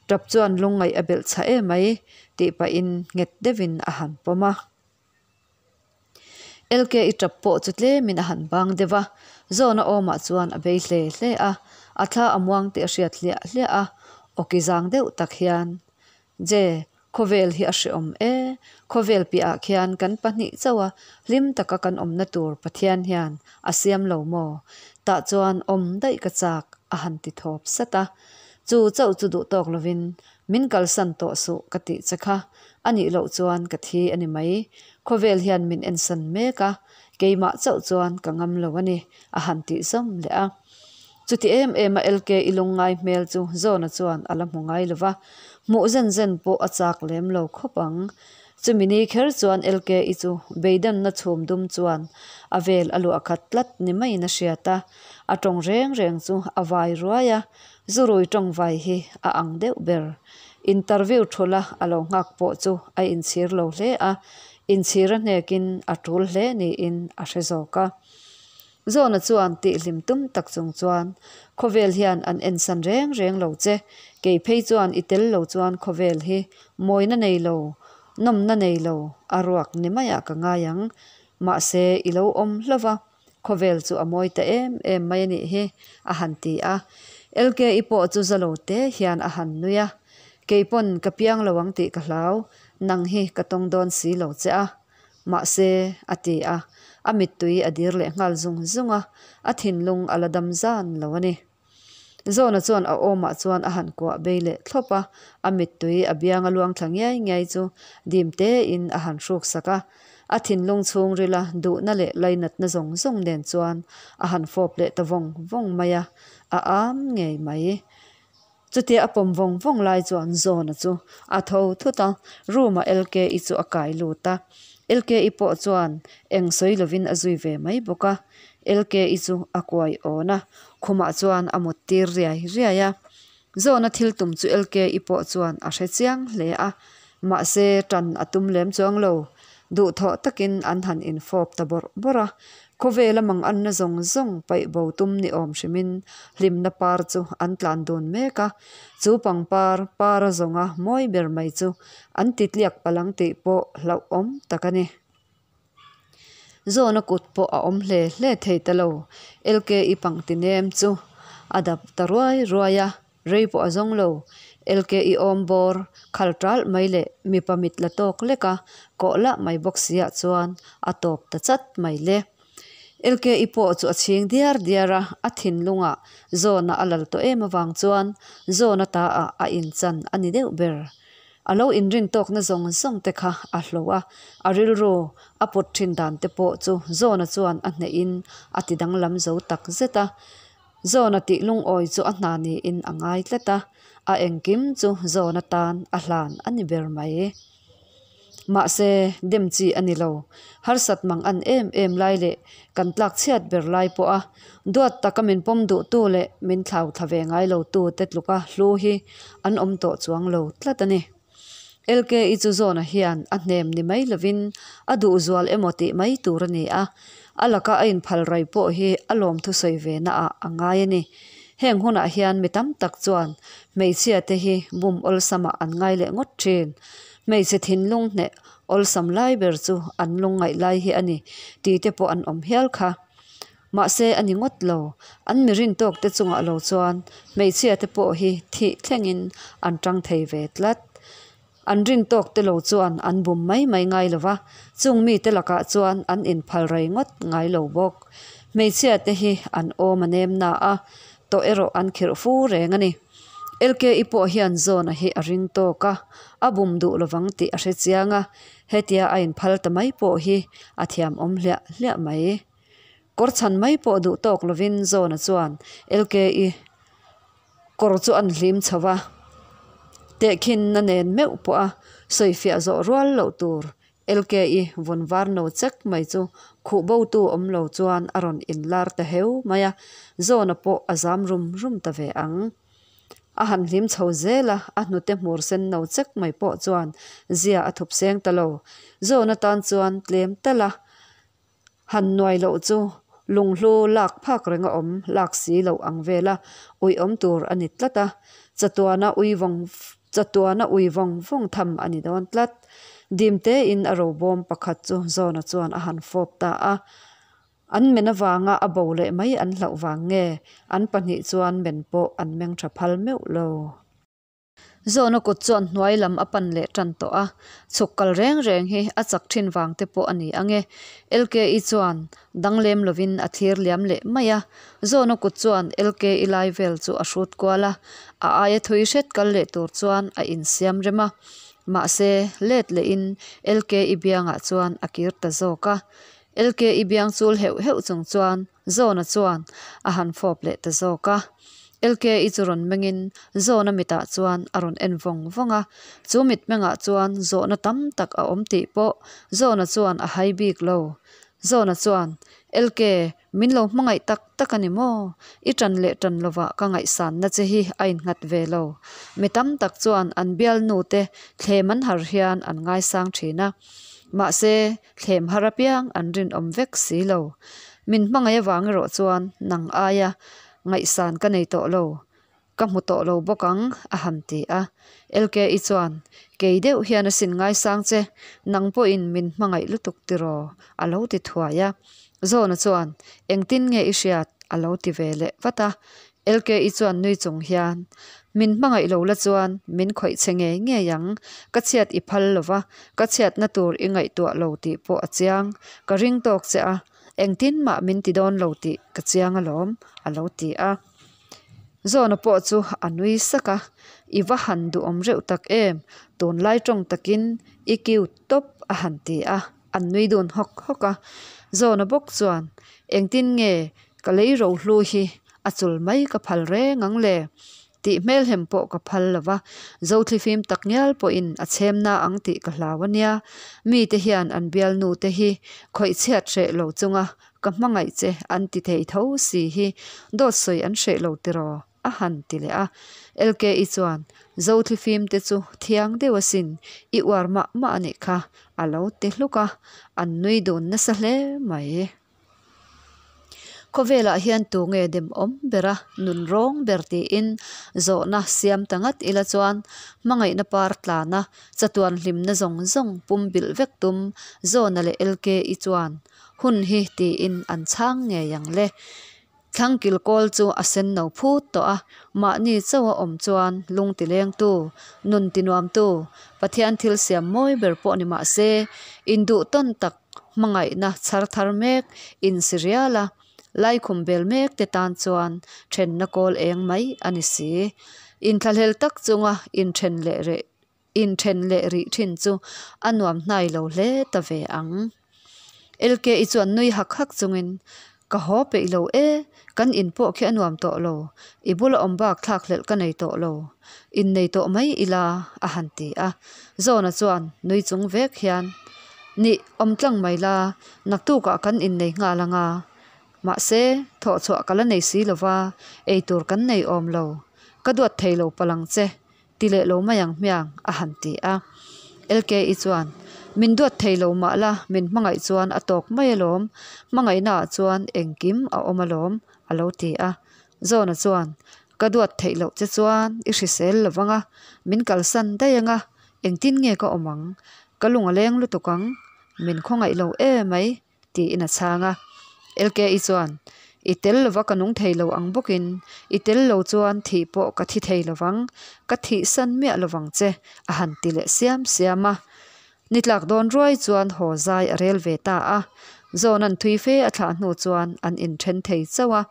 Tap chuan lungngaih a belh chhah emai, tih pahin nghet deuhin a han pawm a. LK i tap pawh chu tlemin a han bang deuh a, Zawna awmah chuan a bei hle hle a, a thla a muang tih a hriat hliah hliah a, awki zang deuh tak hian, Je, khawvel hi a hreawm e, khawvel piahah khian kan pahnih chauh a, hlim taka kan awmna tur Pathian hian a siam lo maw? Tah chuan awm daih ka chak, a han ti thawp sat a. Chu chauh chu duh tawk lovin Min kalsan tawh suh ka tih che kha, a nih loh chuan ka thi a ni mai. Khawvel hian min ensan mek a, keimah chauh chuan ka ngam lo a ni, a han tih zawm leh a. Chuti em em a LK i lungngai hmel chu Zawna chuan a la hmu ngai lo va, hmuh zen zen pawh a chak lem lo khawp ang. Chumi ni kher chuan LK i chu beidanna chhum dum chuan a vel a luah khat tlat ni maiin a hriat a, a tawng reng reng chu a vai ruai a, Zurui tawngvai hi a ang deuh ber. Interview thula a lo nghak pawh chu a inchhir lo hle a, inchhir a hnekin a tul hle niin a hre zawk a. Zawna chuan tihhlim tum tak chung chuan, Khawvel hian an ensan reng reng lo che, kei phei chuan i tel lo chuan khawvel hi mawina nei lo, nawmna nei lo a ruak ni maiah ka ngai ang. Mahse i lo awm hlauh va. Khawvel chu a mawi ta em em mai a nih hi, a han ti a. LKI pawh chu za lo te hian a han nui a. Kei pawn ka piang lo ang tih ka hlau, nang hi ka tawng dawn si lo che a. Mahse, a ti a, a mittui a dir leh nghal zung zung a, a thinlung a la dam zan lo a ni. Zawna chuan a awmah chuan a han kuah bei leh thlawp a, a mittui a bianga luang thla ngiai ngiai chu dim tein a han hruk sak a. A thinlung chhungrila duhna leh lainatna zawng zawng nen chuan a han fawp leh ta vawng vawng mai a, a am ngei mai. Chutia a pawm vawng vawng lai chuan Zawna chu a tho thut a, room ah LKI chu a kai lut a. LKI pawh chuan eng sawi lovin a zui ve mai bawk a. LKI chu a kuai awn a, khumah chuan a mut tir riai riai a. Zawna thil tum chu LKI pawh chuan a hre chiang hle a, mahse tan a tum lem chuang lo. Duhthawh takin an han infawp ta bawrh bawrh a, khawvela manganna zawng zawng paih bo tum ni awm hrimin hlimna par chu an tlan dun mek a, chu pangpar par a zawnga mawi ber mai chu an ti tliak palh ang tih pawh hlauhawm tak a ni. Zawna kut pawh a awm hle hle thei ta lo, LKI pangti nem chu a dap ta ruai ruai a. Rei pawh a zawng lo. LKI awm bawr khal ṭalh mai leh mipa mit la tawk lek a, kawh lah mai bawk si ah chuan a tawp ta chat mai le. LKI pawh chu a chhing diar diar a, a thinlungah Zawna a lal tawh em avang chuan Zawna ta ah a inchan a ni deuh ber. A lo inrin tawkna zawng zawng te kha a hlo a, a rilru a put thin dan te pawh chu Zawna chuan a hnehin a ti danglam zo tak zet a. Zawna tih lungawi chu a hna niin a ngai tlat a, a engkim chu Zawna tan a hlan a ni ber mai. Mahse, dem chi a ni lo. Harsat mang an em em lai leh kan tlak chhiat ber lai pawh a duat taka min pawm duhtu leh min thlau thla ve ngai lo tu te tluka hlu hi an awm tawh chuang lo tlat a ni. LKI chu Zawna hian a hnem ni mai lovin a duh zual emaw tih mai tur a ni a, a laka a inphal rai pawh hi a lawm thusawi ve naah a ngai a ni. Heng hunah hian mi tam tak chuan hmeichhia te hi bum awlsamah an ngai leh ngawt thin. Hmeichhe thinlung hneh awlsam lai ber chu an lungngaih lai hi a ni tih te pawh an awm hial kha. Mahse a ni ngawt lo, an mi rin tawk te chungah lo chuan hmeichhia te pawh hi thih thlengin an tang thei ve tlat. An rin tawk te lo chuan an bum mai mai ngai lo va, chung mi te lakah chuan an inphal rei ngawt ngai lo bawk. Hmeichhia te hi an awm a nem na a, tawh erawh an khirh fu reng a ni. LKI pawh hian Zawna hi a ring tawk a, a bum duh lovang tih a hre chiang a, hetia a inphal ta mai pawh hi a thiamawm hliah hliah mai. Kawr chhan mai pawh duh tawk lovin Zawna chuan LKI kawr chu an hlim chho va, tehkhinna nen meuh pawha sawifiah zawh rual loh tur LKI vun var no chek mai chu khuh botu awm lo chuan a rawn inlar ta heu mai a, Zawna pawh a zam rum rum ta ve ang. A han hlim chho zel a, a hnute hmur sen no chek mai pawh chuan zia a thup seng ta lo. Zawna tan chuan tlem tal a. Han nuai loh chu lunghlu lak phak reng a awm lak si loh ang vela ui awm tur a ni tlat a, chatuana ui vawng chatuana ui vawng vawng tham a ni dawn tlat. Dim tein a robawm pakhat chu Zawna chuan a han fawp ta a, an men avanga a bo leh mai an hlauh vang nge an pahnih chuan men pawh an meng tha phal meuh lo. Zawna kut chuan hnuai lam a pan leh tan tawh a, chhuk kal reng reng hi a chak thin vang te pawh a ni ang e. LKI chuan dang lem lovin a thlir liam leh mai a, Zawna kut chuan LKI lai vel chu a hrut kual a, a aia thui hret kal leh tur chuan a insiam rem a. Mahse, let lehin LKI biangah chuan a kir ta zawk a. LKI biang chul heuh heuh chung chuan Zawna chuan a han fawp leh ta zawk a. LKI chu rawn mengin Zawna mitah chuan a rawn en vawng vawng a. Chu mitmengah chuan zawhna tam tak a awm tih pawh Zawna chuan a hai bik lo. Zawna chuan, LK, min lo hmangaih tak tak a ni maw? I ṭan leh ṭan lovah ka ngaihsanna che hi a innghat ve lo. Mi tam tak chuan an bialnu te thlem an har hian an ngaisang ṭhin a. Mahse, Thlem har apiang an rinawm vek si lo. Min hmangaih avang erawh chuan nang aia ngaihsan ka nei tawh lo, ka hmu tawh lo bawk ang, a han ti a. LKI chuan, Kei deuh hian a sin ngaisang che, nang pawhin min hmangaih lutuk tiraw? a lo ti thuai a. Zawna chuan, Engtin nge i hriat? a lo ti ve leh vat a. LKI chuan nui chung hian, Min hmangaih lo la chuan min khawih che ngei ngei ang, ka chhiat i phal lo va, ka chhiatna tur i ngaihtuah lo tih pawh a chiang, ka ring tawk che a, engtin mah min ti dawn lo tih ka chiang alawm, a lo ti a. Zawna pawh chu a nui sak a, I va han duhawm reuh tak em, tunlai tawng takin i cute tawp a han ti a, an nui dun hawk hawk a. Zawna bawk chuan, Engtin nge ka lei rohlu hi a chul mai ka phal reng ang le? Tih hmelhem pawh ka phal lo va, Zothlifim tak ngial pawhin a chhem na ang tih ka hlau a nia. Mite hian an bialnu te hi khawih chhiat hreh lo chunga ka hmangaih che an ti thei tho si hi dawt sawi an hreh lo tiraw? a han ti leh a. LKI chuan, Zothlifim te chu thiang deuh asin, i uar mah mah a nih kha, a lo ti hluk a, an nui dun nasa hle mai. Khawvelah hian tu nge demawm bera nun rawng ber tiin zawhna siam ta ngat ila chuan hmangaihna par tlana chatuan hlimna zawng zawng pum bilh vek tum Zawna leh LKI chuan hun hi tiin an chhang ngei ang le. Thlang kilkawl chu a sen no phut tawh a, mahni chauha awm chuan lung tilengtu, nun tinuamtu, Pathian thil siam mawi ber pawh ni mah se, induh tawn tak hmangaihna chhar thar mek insi rial a, laikhum bel mek te tan chuan thenna kawl eng mai a ni si. Inthlahlel tak chunga inthen leh reh inthen leh rih thin chu a nuam hnai lo hle ta ve ang. LKI chuan nui hak hak chungin, Ka haw peih lo e, kan in pawh khi a nuam tawh lo, i bula awm bak thlak hlelh ka nei tawh lo, innei tawh mai ila, a han ti a. Zawna chuan nui chung vek hian, Nih, awm tlang mai la, naktukah kan innei nghal anga. Mahse, thawhchhuah ka la nei si lova, eitur kan nei awm lo. Ka duat thei lo palang che, Ti leh lo mai ang hmiang, a han ti a. LKI chuan, Min duat thei lo mah la, min hmangaih chuan a tawk mai alawm, hmangaihnaah chuan engkim a awm alawm, a lo ti a. Zawna chuan, Ka duat theih loh che chuan i hrisel lo vang a, min kalsan daih ang a, engtin nge ka awm ang? Ka lung a leng lutuk ang, min khawngaih lo emai, tiin a chhang a. LKI chuan, I tel lova ka nung thei lo ang bawkin, i tel lo chuan thih pawh ka thi thei lovang, ka thihsan miah lovang che, a han ti leh siam siam a. Ni tlak dawn ruai chuan haw zai a rel ve ta a. Zawna'n thui fe a thlah hnu chuan an inthen thei chauh a.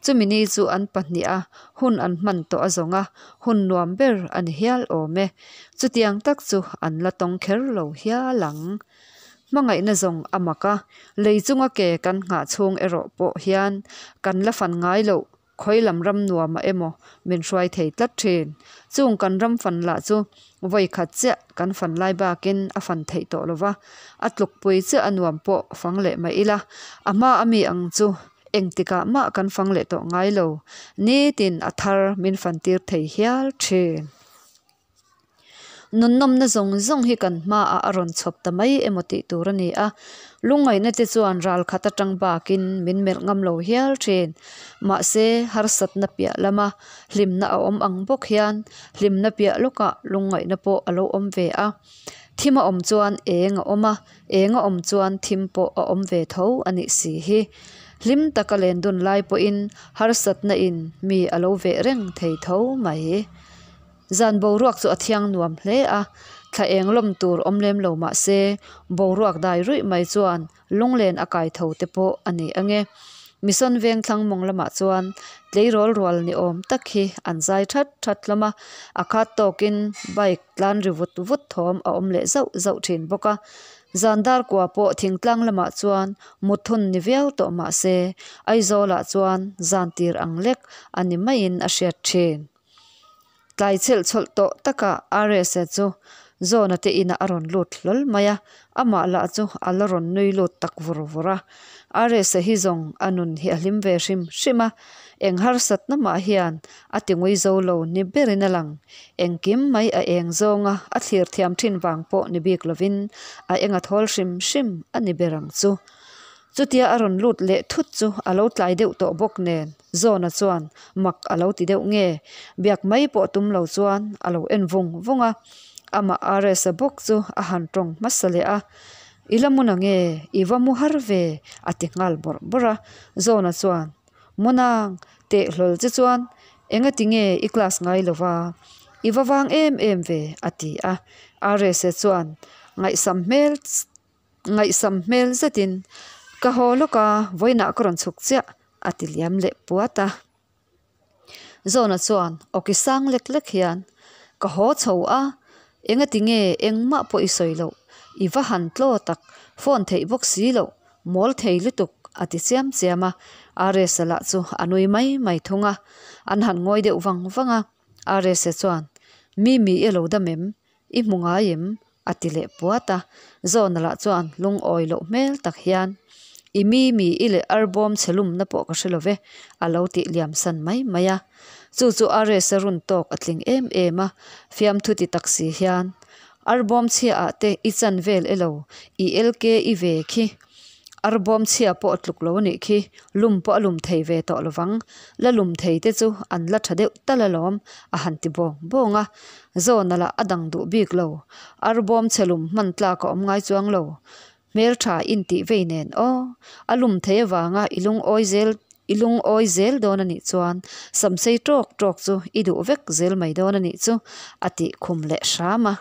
Chumi ni chu an pahniha hun an hman tawh a zawng a, hun nuam ber a ni hial awm e. Chutiang tak chu an la tawng kher lo hial ang. Hmangaihna zawng a mak a, lei chunga ke kan nghah chhung erawh pawh hian kan la fan ngai loh, khawi lam ram nuamah emaw min hruai thei tlat thin. Chung kan ram fan lah chu vawi khat chiah kan fan lai bakin a fan theih tawh lo va, a tlukpui chiah a nuam pawh fang leh mai ila, a hma a mi ang chu engtikah mah kan fang leh tawh ngai lo, nitin a thar min fan tir thei hial thin. Nunnawmna zawng zawng hi kan hmaah a rawn chhawp ta mai emaw tih tur a ni a, lungngaihna te chuan ral khat atang bakin min melh ngam lo hial thin. Mahse, harsatna piah lama hlimna a awm ang bawk hian hlimna piah lawkah lungngaihna pawh a lo awm ve a. Thim a awm chuan eng a awm a, eng a awm chuan thim pawh a awm ve tho a nih si hi. Hlim taka len dun lai pawhin harsatna in mi a lo veh reng thei tho mai. Zan boruak chu a thiang nuam hle a, thla eng lawm tur awm lem lo mah se, boruak dai ruih mai chuan lunglen a kai tho te pawh a ni ange. Mission veng thlang mawng lamah chuan tleirawl rual ni awm tak hi an zai that that hlawm a, a khat tawkin bike tlan ri vut vut thawm a awm leh zauh zauh thin bawk a. Zan dar kua pawh thingtlang lamah chuan mut hun ni viau tawh mah se, Aizawlah chuan zan tir ang lek a ni maiin a hriat thin. Tlai chhelh chhawlh tawh takah Rsa chu Zawna te inah a rawn lut hlawl mai a, amah lah chu a la rawn nui lut tak vur vur a. Rsa hi zawng a nun hi a hlim ve hrim hrim a, eng harsatna mah hian a ti ngui zo lo ni berin a lang. Engkim mai a eng zawnga a thlir thiam thin vang pawh ni bik lovin a eng a thawl hrim hrim a ni ber ang chu. Chutia a rawn lut leh thut chu a lo tlai deuh tawh bawk nen Zawna chuan mak a lo ti deuh nge? Biak mai pawh tum lo chuan a lo en vung vung a, amah Rsa bawk chu a han tawng hmasa leh a, I la mu na nge? I va mu har ve? a ti nghal bawrh bawrh a, Zawna chuan, Mu nang, teh hlawl che chuan engati nge i class ngai lo va? I va vang em em ve? a ti a, Rsa chuan ngaihsam hmel Ngaihsam hmel zetin, Ka haw lawk a, vawiinah ka rawn chhuk chiah, a ti liam leh puat a. Zawna chuan awki sang lek lek hian, Ka haw chho a, engati nge engmah pawh i sawi loh, i va han tlaw tak, phone theih bawk si loh, mawl thei lutuk a ti chiam chiam a. Rsa lah chu a nui mai mai thung a, an han ngawi deuh vang vang a. Rsa chuan, Mimi i lo dam em? I hmu ngai em? A ti leh puat a. Zawna lah chuan lungawi loh hmel tak hian, I mi mi i leh arbawm chhe lumna pawh ka hre lo ve, a lo tih liam san mai mai a. Chu chu RS-a run tawk a tling em em a, fiamthu ti tak si hian, Arbawm chhia ah te i chan vel elo, i LK i ve khi. Arbawm chhia pawh a tluk lo a nih khi, lum pawh a lum thei ve tawh lovang, la lum thei te chu an la tha deuh tal alawm, a han ti bawng bawng a. Zawna lah a dang duh bik lo, arbawm chhe lum hman tlak a awm ngai chuang lo. Hmeltha intih vei nen aw, a lum thei avanga i lungawi zel i lungawi zel dawn a nih chuan samsei tawk tawk chu i duh vek zel mai dawn a nih chu, a tih khum leh hram a.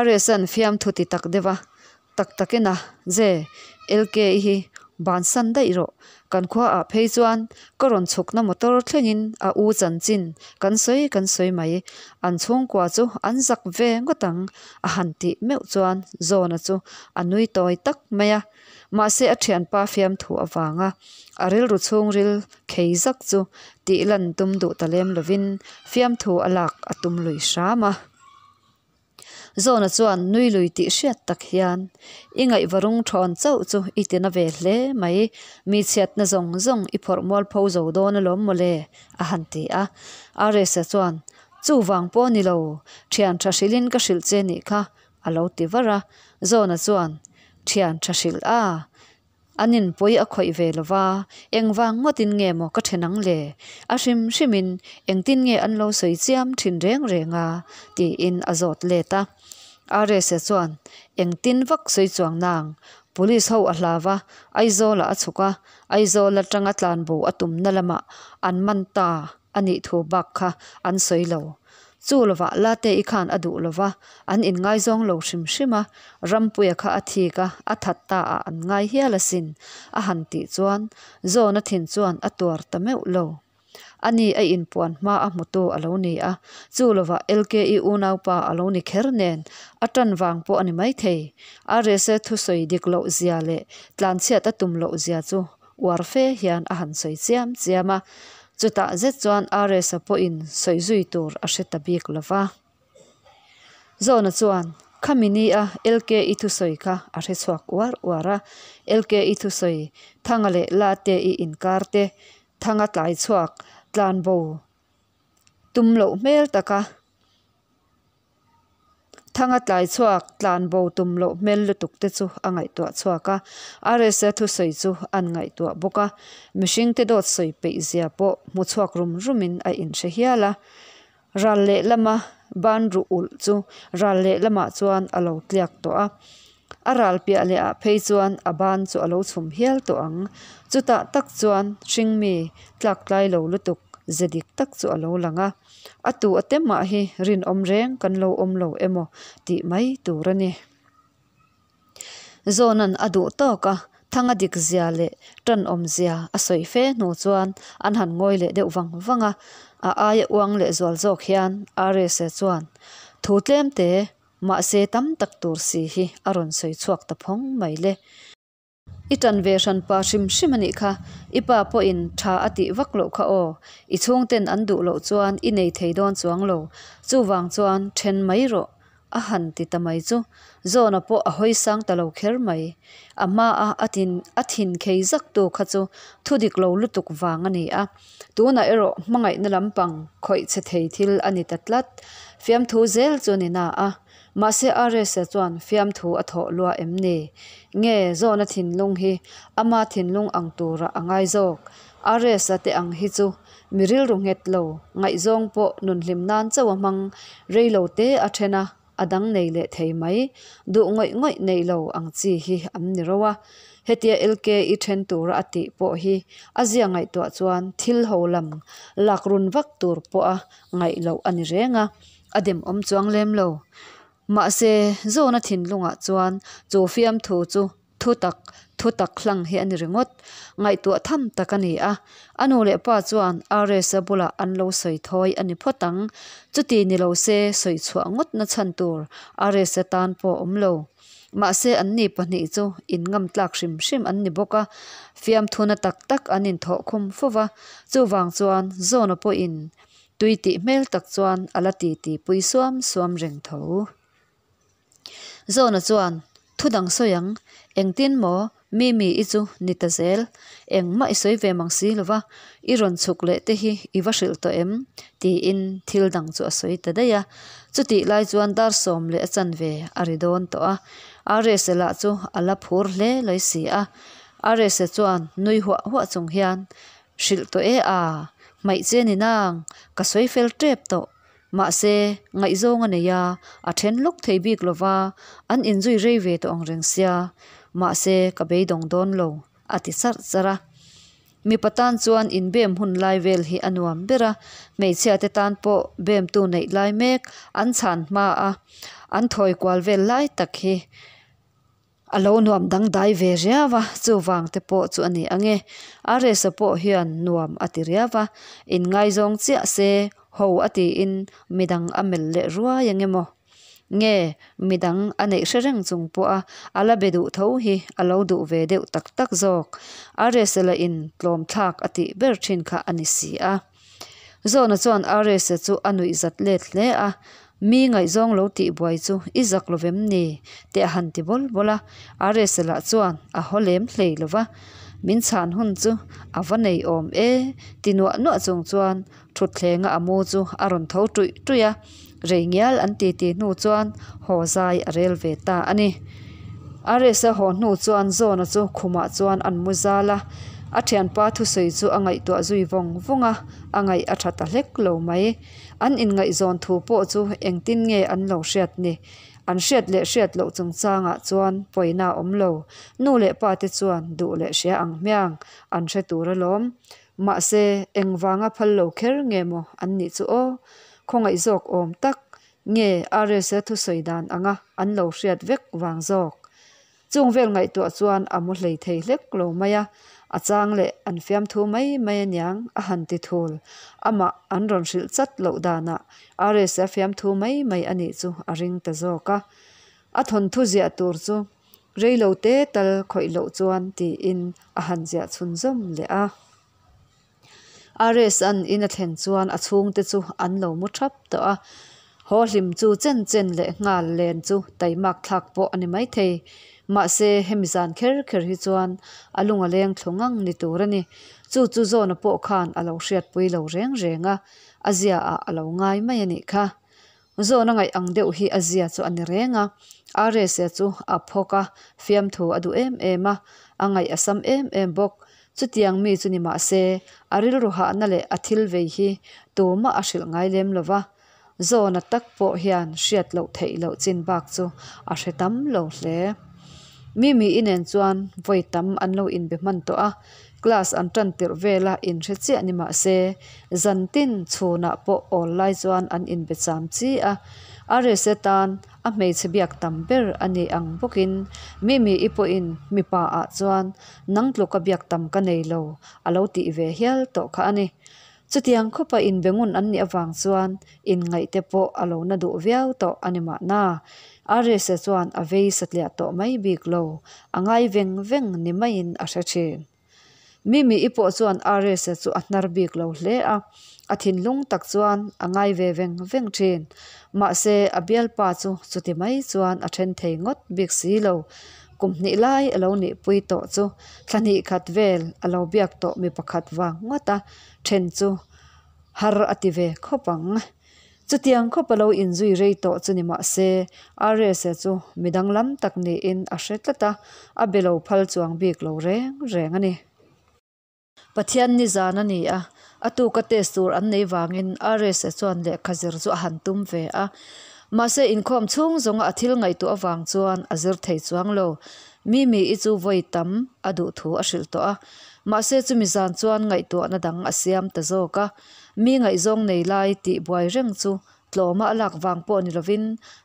RS-a'n fiamthu ti tak deuh a, Tak takin a, Je, LK i hi bansan daih rawh. Kan khua ah phei chuan ka rawn chhukna motor thlengin a u chanchin kan sawi kan sawi mai. An chhungkua chu an zak ve ngawt ang a han tih meuh chuan Zawna chu a nui tawi tak mai a. Mahse a thianpa fiamthu avanga a rilru chhungril khei zak chu tih lan tum duh ta lem lovin fiamthu a lak a tum lui hram a. Zawna chuan nui lui tih hriat tak hian, I ngaihvarung thawn chauh chu i tina ve hle mai, mi chhiatna zawng zawng i phawrh mualpho zo dawn alawm mawle, a han ti a. Aresa chuan, Chuvang pawh ni lo, thian tha hrilhin ka hrilh che nih kha, a lo ti var a. Zawna chuan, Thian tha hrilh a? An inpui a khawih ve lo va, engvang ngawtin nge maw ka then ang le? A hrim hrimin engtin nge an lo sawi chiam thin reng reng a? tiin a zawt let a. Rsa chuan, Engtin vak sawi chuang nang? Police ho a hlau va, Aizawlah a chhuk a, Aizawl atanga tlanbo a tumna lamah an man ta a nih thu bak kha an sawi lo. Chu lovah Late-i khan a duh lova, an inngaizawng lo hrim hrim a, Rampuia kha a thik a, a that ta ah an ngai hial asin, a han tih chuan Zawna thin chuan a tuar ta meuh lo. Ani a inpuan hma a hmutu a lo ni a, chu lovah LKE unaupa a lo ni kher nen a tan vang pawh a ni maithei. Rsa thusawi dik loh zia leh tlanchhiat a tum loh zia chu uar fe hian a han sawi chiam chiam a, chutah zet chuan RS-a pawhin sawi zui tur a hre ta bik lo va. Zawna chuan, Khami ni a LKI thusawi kha a hre chhuak uar uar a, LKI thusawi Thanga leh Late-i inkar te, Thanga tlai chhuak tlanbo tum loh hmel taka Thanga tlai chhuak tlan bo tum loh hmel lutuk te chu a ngaihtuah chhuak a, Rsa thusawi chu an ngaihtuah bawk a, mihring te dawt sawi peih zia pawh hmu chhuak rum rum in a inhre hial a. Ral lehlama ban ruh ulh chu ral lehlamah chuan a lo tliak tawh a, a ral piah leh ah phei chuan a ban chu a lo chhum hial tawh ang. Chutah tak chuan hringmi tlak tlai lo lutuk ze dik tak chu a lo lang a. A tu a te mah hi rinawm reng kan lo awm lo emaw tih mai tur a ni. Zawna'n a duh tawk a, thang a dik zia leh tanawm zia a sawi fe hnu chuan an han ngawi leh deuh vang vang a, a aia uang leh zual zawk hian Rsa chuan thu tlem te mahse tam tak tur si hi a rawn sawi chhuak ta phawng mai le. I ṭan ve hran pa hrim hrim a nih kha, i pa pawhin ṭha a tih vak loh kha aw, i chhungten an duh loh chuan i nei thei dawn chuang lo, chuvang chuan ṭhen mai rawh a han ti ta mai chu Zawna pawh a hawi sang ta lo kher mai. A hmaa a thin a thin khei zak tu kha chu thu dik lo lutuk vang a ni a, tunah erawh hmangaihna lampang khawih chhe thei thil a ni ta tlat, fiamthu zel chu ni na a. Mahse Rsa chuan fiamthu a thawh lua em ni? Nge Zawna thinlung hi ama thinlung ang turah a ngai zawk? Rsa te ang hi chu mi rilru nghet lo, ngaihzawng pawh nunhlim nan chauh a hmang rei lo te a then a, a dang nei leh thei mai. Duh ngawih ngawih nei lo ang chi hi an ni ro a. Hetia LKI then tura a tih pawh hi a zia ngaihtuah chuan thil ho lam lakrun vak tur pawha ngaih loh a ni reng a. A demawm chuang lem lo. Mahse, Zawna thinlungah chuan chu fiamthu chu thu tak, Thutak hlang hi a ni ringawt. Ngaihtuah tham tak a ni a. A nu leh pa chuan RS-a bulah an lo sawi thawi a ni phawt ang. Chuti ni lo se sawi chhuah ngawt na chhan tur RS-a tan pawh a awm lo. Mahse anni pahnih chu inngam tlak hrim hrim an ni bawk a, fiamthuna tak tak an inthawh khum fo va. Chuvang chuan Zawna pawhin tui tih hmel tak chuan a la titi pui suam suam reng tho. Zawna chuan, Thu dang sawi ang, engtin maw Mimi i chu ni ta zel, engmah i sawi ve mang si lo va, i rawn chhuk leh te hi i va hrilh tawh em? tiin thil dang chu a sawi ta daih a. Chutih lai chuan dar sawm leh a chanve a ri dawn tawh a, Rsa lah chu a la phur hle lawi si a. Rsa chuan nui huah huah chung hian, Hrilh tawh e a, hmaih che ni nang, ka sawi fel tep tawh. Mahse, ngaihzawng a nei a, a then lawk thei bik lo va, an inzui rei ve tawh ang reng sia. Mahse, ka beidawng dawn lo, a ti charh charh a. Mipa tan chuan inbem hun lai vel hi a nuam ber a, hmeichhia te tan pawh bemtu neih lai mek an chhan hma a, an thawi kual vel lai tak hi A lo nuam dangdai ve riau a, chuvang te pawh chu a ni ang e. Aresa pawh hian nuam a ti riau a, inngaizawng chiah se ho a tiin midang a melh leh ruai ang emaw? Nge midang a neih hre reng chung pawha a la be duh tho hi a lo duh ve deuh tak tak zawk. Aresa lah in tlawm thlak a tih ber thin kha a ni si a. Zawna chuan Aresa chu a nuih zat let hle a, Mi ngaihzawng lo tih buai chu i zak lo vem ni? te a han ti bawl bawl a, Aresa lah chuan a haw lem hlei lo va, Min chhan hun chu a va nei awm e ti nuah nuah chung chuan thutthleng a a mu chu a rawn tho tuih tuih a, rei ngial an ti ti hnu chuan haw zai a rel ve ta a ni. Aresa haw hnu chuan Zawna chu khumah chuan an mu zal a, a thianpa thusawi chu a ngaihtuah zui vawng vawng a, a ngaih a tha ta hlek lo mai. An inngaihzawn thu pawh chu engtin nge an lo hriat ni? An hriat leh hriat loh chungchangah chuan pawina a awm lo. Nu leh pa te chuan duh leh hria ang hmiang an hre tur alawm. Mahse, engvanga phal lo kher nge maw an nih chu aw? Khawngaih zawk awm tak nge RSa thusawi dan anga an lo hriat vek vang zawk? Chung vel ngaihtuah chuan a mu hlei thei hlek lo mai a, a chang leh an fiamthu mai mai aniang a han ti thul. Amah an rawn hrilh chat loh danah RSa fiamthu mai mai a nih chu a ring ta zawk a. A thawnthu ziah tur chu reilo te tal khawih loh chuan tiin a han ziah chhunzawm leh a. RS-a'n in a thlen chuan a chhungte chu an lo mu thap tawh a, haw hlim chu chen chen leh nghal len chu taimak thlak pawh a ni maithei. Mahse, hemi zan kher kher hi chuan a lung a leng thlu ngang ni tur a ni. Chu chu Zawna pawh khan a lo hriatpui lo reng reng a, a zia ah a lo ngai mai a nih kha. Zawna ngaih ang deuh hi a zia chu a ni reng a, Rsa chu a phawk a, fiamthu a duh em em a, a ngaih a sam em em bawk. Chutiang mi chu ni mah se, a rilru hahna leh a thil vei hi tumah a hrilh ngai lem lo va, Zawna tak pawh hian hriat loh theih loh chin bak chu a hre tam lo hle. Mimi i nen chuan vawi tam an lo inbe hman tawh a, Class an tan tirh vela inhre chiah ni mah se, zan tin chhunah pawh awl lai chuan an inbe cham chi a. Rsa tan a hmeichhe biak tam ber a ni ang bawkin Mimi i pawhin mipa ah chuan nang tluka biak tam ka nei lo a lo tih ve hial tawh kha a ni. Chutiang khawpa inbe ngun an nih avang chuan inngaih te pawh a lo na duh viau tawh a ni mahna. Rsa chuan a vei satliah tawh mai bik lo, a ngai veng veng ni maiin a hre thin. Mimi i pawh chuan Rsa chu a hnar bik lo hle a, a thinlung tak chuan a ngai ve veng veng thin. Mahse a bialpa chu chuti mai chuan a then thei ngawt bik si lo. Kum hnih lai a lo nihpui tawh chu thla hnih khat vel a lo biak tawh mi pakhat vang ngawt a then chu har a ti ve khawp ang. Chutiang khawp a lo inzui rei tawh chu ni mah se Rsa chu mi danglam tak niin a hre tlat a, a be lo phal chuang bik lo reng reng a ni. Pathian nizan a ni a, a tuka test tur an nei vangin Rsa chuan lehkha zir chu a han tum ve a. Mahse inkhawm chhung zawnga a thil ngaihtuah avang chuan a zir thei chuang lo. Mimi-i chu vawi tam a duh thu a hrilh tawh a, mahse chumi zan chuan ngaihtuahna dang a siam ta zawk a. Mi ngaihzawng nei lai tih buai reng chu tlawma a lak vang pawh ni lovin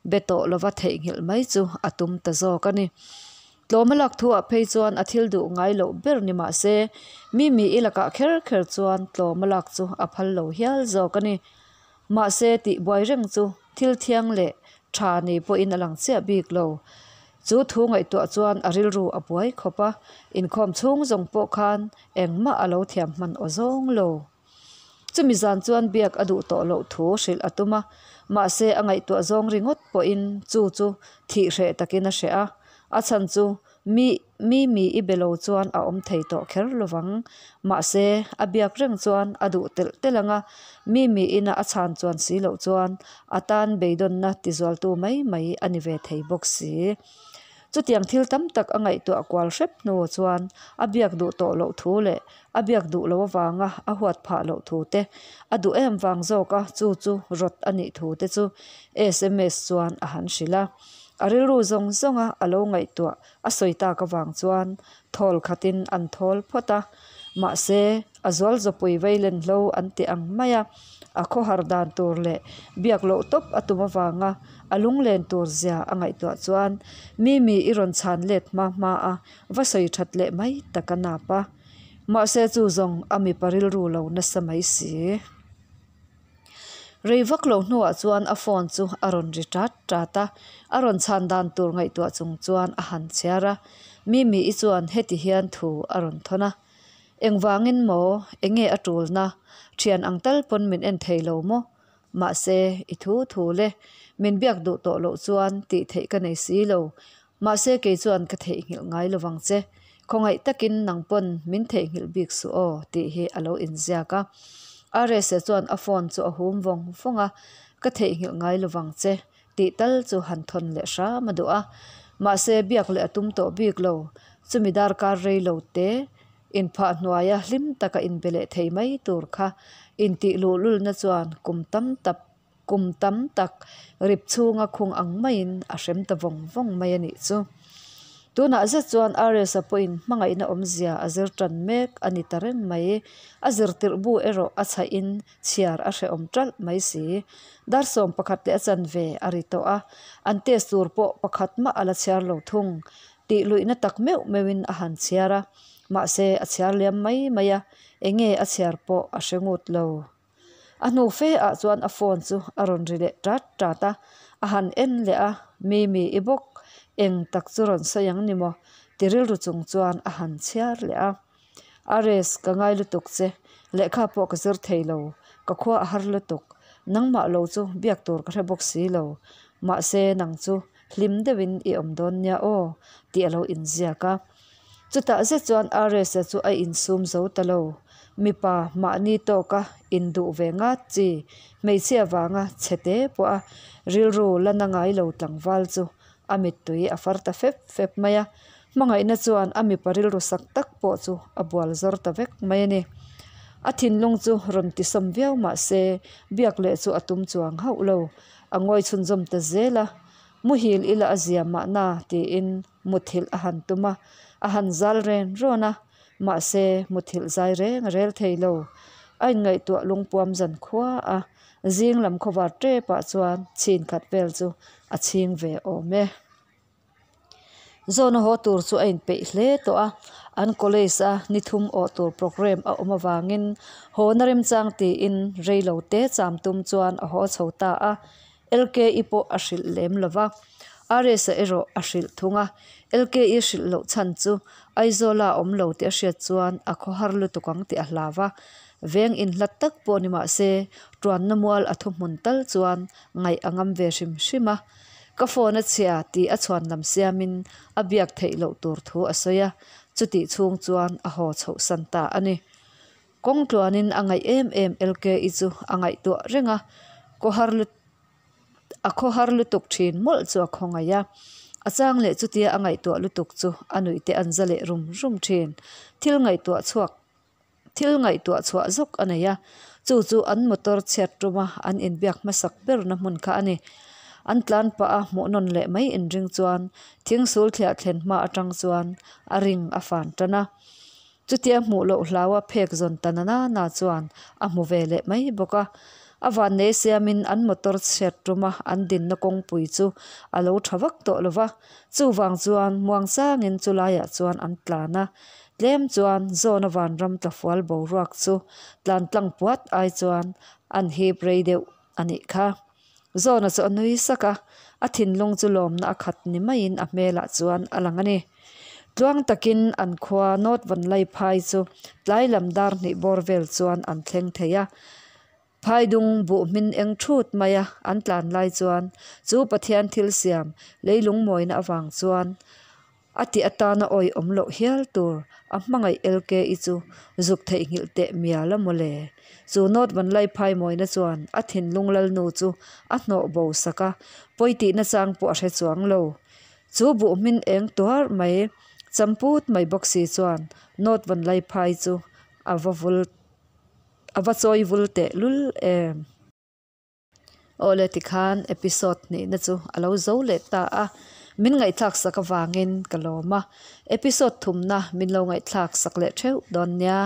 be tawh lova theihnghilh mai chu a tum ta zawk a ni. Tlawma lak thuah phei chuan a thil duh ngai loh ber ni mah se, Mimi i lakah kher kher chuan tlawma lak chu a phal lo hial zawk a ni. Mahse tih buai reng chu thil thiang leh tha ni pawhin a lang chiah bik lo. Chu thu ngaihtuah chuan a rilru a buai khawp a, inkhawm chhung zawng pawh khan engmah a lo thiam hman aw zawng lo. Chumi zan chuan biak a duh tawh loh thu hrilh a tum a, mahse a ngaihtuah zawng ringawt pawhin chu chu thih hreh takin a hreh a, a chhan chu mi mi mi i be lo chuan a awm thei tawh kher lovang. Mahse a biak reng chuan a duh telh telh ang a, mi mi ina a chhan chuan si loh chuan a tan beidawnna tizualtu mai mai a ni ve thei bawk si. Chutiang thil tam tak a ngaihtuah kual hrep hnu chuan a biak duh tawh loh thu leh a biak duh loh avanga a huat phah loh thu te, a duh em vang zawka chu chu rawt a nih thu te chu sms chuan a han hrilh a. A rilru zawng zawnga a lo ngaihtuah a sawi tak avang chuan thawl khatin an thawl phawt a. Mahse, a zual zawpui veilen hlo an ti ang mai a, a khawhar dan tur leh biak loh tawp a tum avanga a lunglen tur zia a ngaihtuah chuan Mimi i rawn chhan let hma hma a va sawi that leh mai tak a nap a. Mahse chu zawng a mipa rilru lo nasa mai si. Rei vak lo hnuah chuan a phone chu a rawn ri tat tat a, a rawn chhan dan tur ngaihtuah chung chuan a han chhiar a. Mimi-i chuan heti hian thu a rawn thawn a, Engvangin maw? Enge a tulna? Thian ang tal pawn min en thei lo maw? Mahse, i thu thu le, min biak duh tawh loh chuan tih theih ka nei si lo. Mahse kei chuan ka theihnghilh ngai lovang che. Khawngaih takin nang pawn min theihnghilh bik suh aw tih hi a lo inziak a. Rsa chuan a phone chu a hum vawng vawng a, Ka theihnghilh ngai lovang che tih tal chu han thawn leh hram a duh a. Mahse biak leh a tum tawh bik lo. Chumi darkar rei lo te inphah hnuaia hlim taka inbe leh thei mai tur kha intih luhlulna chuan kum tam tak Kum tam tak rip chhunga khung ang maiin a hrem ta vawng vawng mai a nih chu. Tunah zet chuan RS-a pawhin hmangaihna awmzia a zir tan mek a ni ta reng mai. A zirtirh bu erawh a chhaihin chhiar a hrehawm ṭalh mai si. Dar 11 leh a chanve a ri tawh a, an test tur pawh pakhat mah a la chhiar lo thung. Tih luihna tak meuh meuhin a han chhiar a, mahse a chhiar liam mai mai a, enge a chhiar pawh a hre ngut lo. A hnu fe ah chuan a phone chu a rawn ri leh tat tat a, a han en leh a, Mimi i bawk eng tak chu rawn sawi ang ni maw? ti rilru chung chuan a han chhiar leh a. Ares, ka ngai lutuk che, lehkha pawh ka zir thei lo, ka khua a har lutuk, nangmah lo chu biak tur ka hre bawk si lo, mahse nang chu hlim deuhin i awm dawn nia aw tih a lo inziak a. Chutah zet chuan Rsa chu a insum zo ta lo. Mipa mahni tawka induh ve ngat chi, hmeichhia vanga chhe te pawha rilru la na ngai lo tlangval chu a mittui a far ta fep fep mai a. Hmangaihna chuan a mipa rilru sak tak pawh chu a bual zawr ta vek mai a ni. A thinlung chu rawn tisawm viau mah se biak leh chu a tum chuang hauh lo. A ngawi chhunzawm ta zel a, Muhil ila a zia mahna tiin muthilh a han tum a, a han zal ren rawn a, mahse muthilh zai reng a rel thei lo. A inngaihtuah lungpuam zan khua a, zing lam khawvar tepah chuan chhin khat vel chu a chhing ve awm e. Zawna haw tur chu a inpeih hle tawh a, an college a ni thum awh tur programme a awm avangin hawna remchang tiin reilo te cham tum chuan a haw chho ta a. LKI pawh a hrilh lem lo va, RS-a erawh a hrilh thung a. LKI hrilh loh chhan chu Aizawla a awm lo tih a hriat chuan a khawhar lutuk ang tih a hlau va. Veng inhlat tak pawh ni mah se, tuanna mual a thuhmun tal chuan ngaih a ngam ve hrim hrim a. Ka phone a chhia tih a chhuan lam siamin a biak theih loh tur thu a sawi a, chutih chhung chuan a haw chhohsan ta a ni. Kawng tluanin a ngaih em em LKI chu a ngaihtuah reng a, khawhar lut a khawhar lutuk thin mawlh chu a khawngaih a. A chang leh chutia a ngaihtuah lutuk chu a nuih te an za leh rum rum thin. Thil ngaihtuah chhuak thil ngaihtuah chhuah zawk a nei a, chu chu an motor chhiat tuma an inbiak hmasak berna hmun kha a ni. An tlan pah a hmuh nawn leh mai inring chuan thingsul thliah thlen hma atang chuan a ring a fan tan a. Chutia hmuh loh hlaua phek zawn ta na na chuan a hmu ve leh mai bawk a. A vannei siamin an motor chhiat tuma an dinna kawngpui chu a lo tha vak tawh lo va, chuvang chuan muangchangin chulaiah chuan an tlan a. Tlem chuan Zawna vanram tlafual boruak chu tlan tlang puat ai chuan an hip rei deuh a nih kha. Zawna chu a nui sak a, a thinlung chu lawmna a khat ni maiin a hmelah chuan a lang a ni. Tluang takin an khua North Vanlaiphai chu tlai lam dar hnih bawr vel chuan an thleng thei a. Phaidung buh hmin eng thut maia an tlan lai chuan chu Pathian thil siam leilung mawina avang chuan A tih atana awih awm loh hial tur a hmangaih LKI chu zuk theihnghilh teh mial a mawle. Chu North Vanlaiphai mawina chuan a thinlung lalnu chu a hnawh bo sak a, pawi tihna chang pawh a hre chuang lo. Chu buh hmin eng tuar mai, champut mai bawk si chuan North Vanlaiphai chu a va vul a va chawi vul teh lul em. Awle tikhan episode hnihna chu a lo zo leh ta a, min ngaihthlak sak avangin ka lawm a, episode thumna min lo ngaihthlak sak leh theuh dawn nia.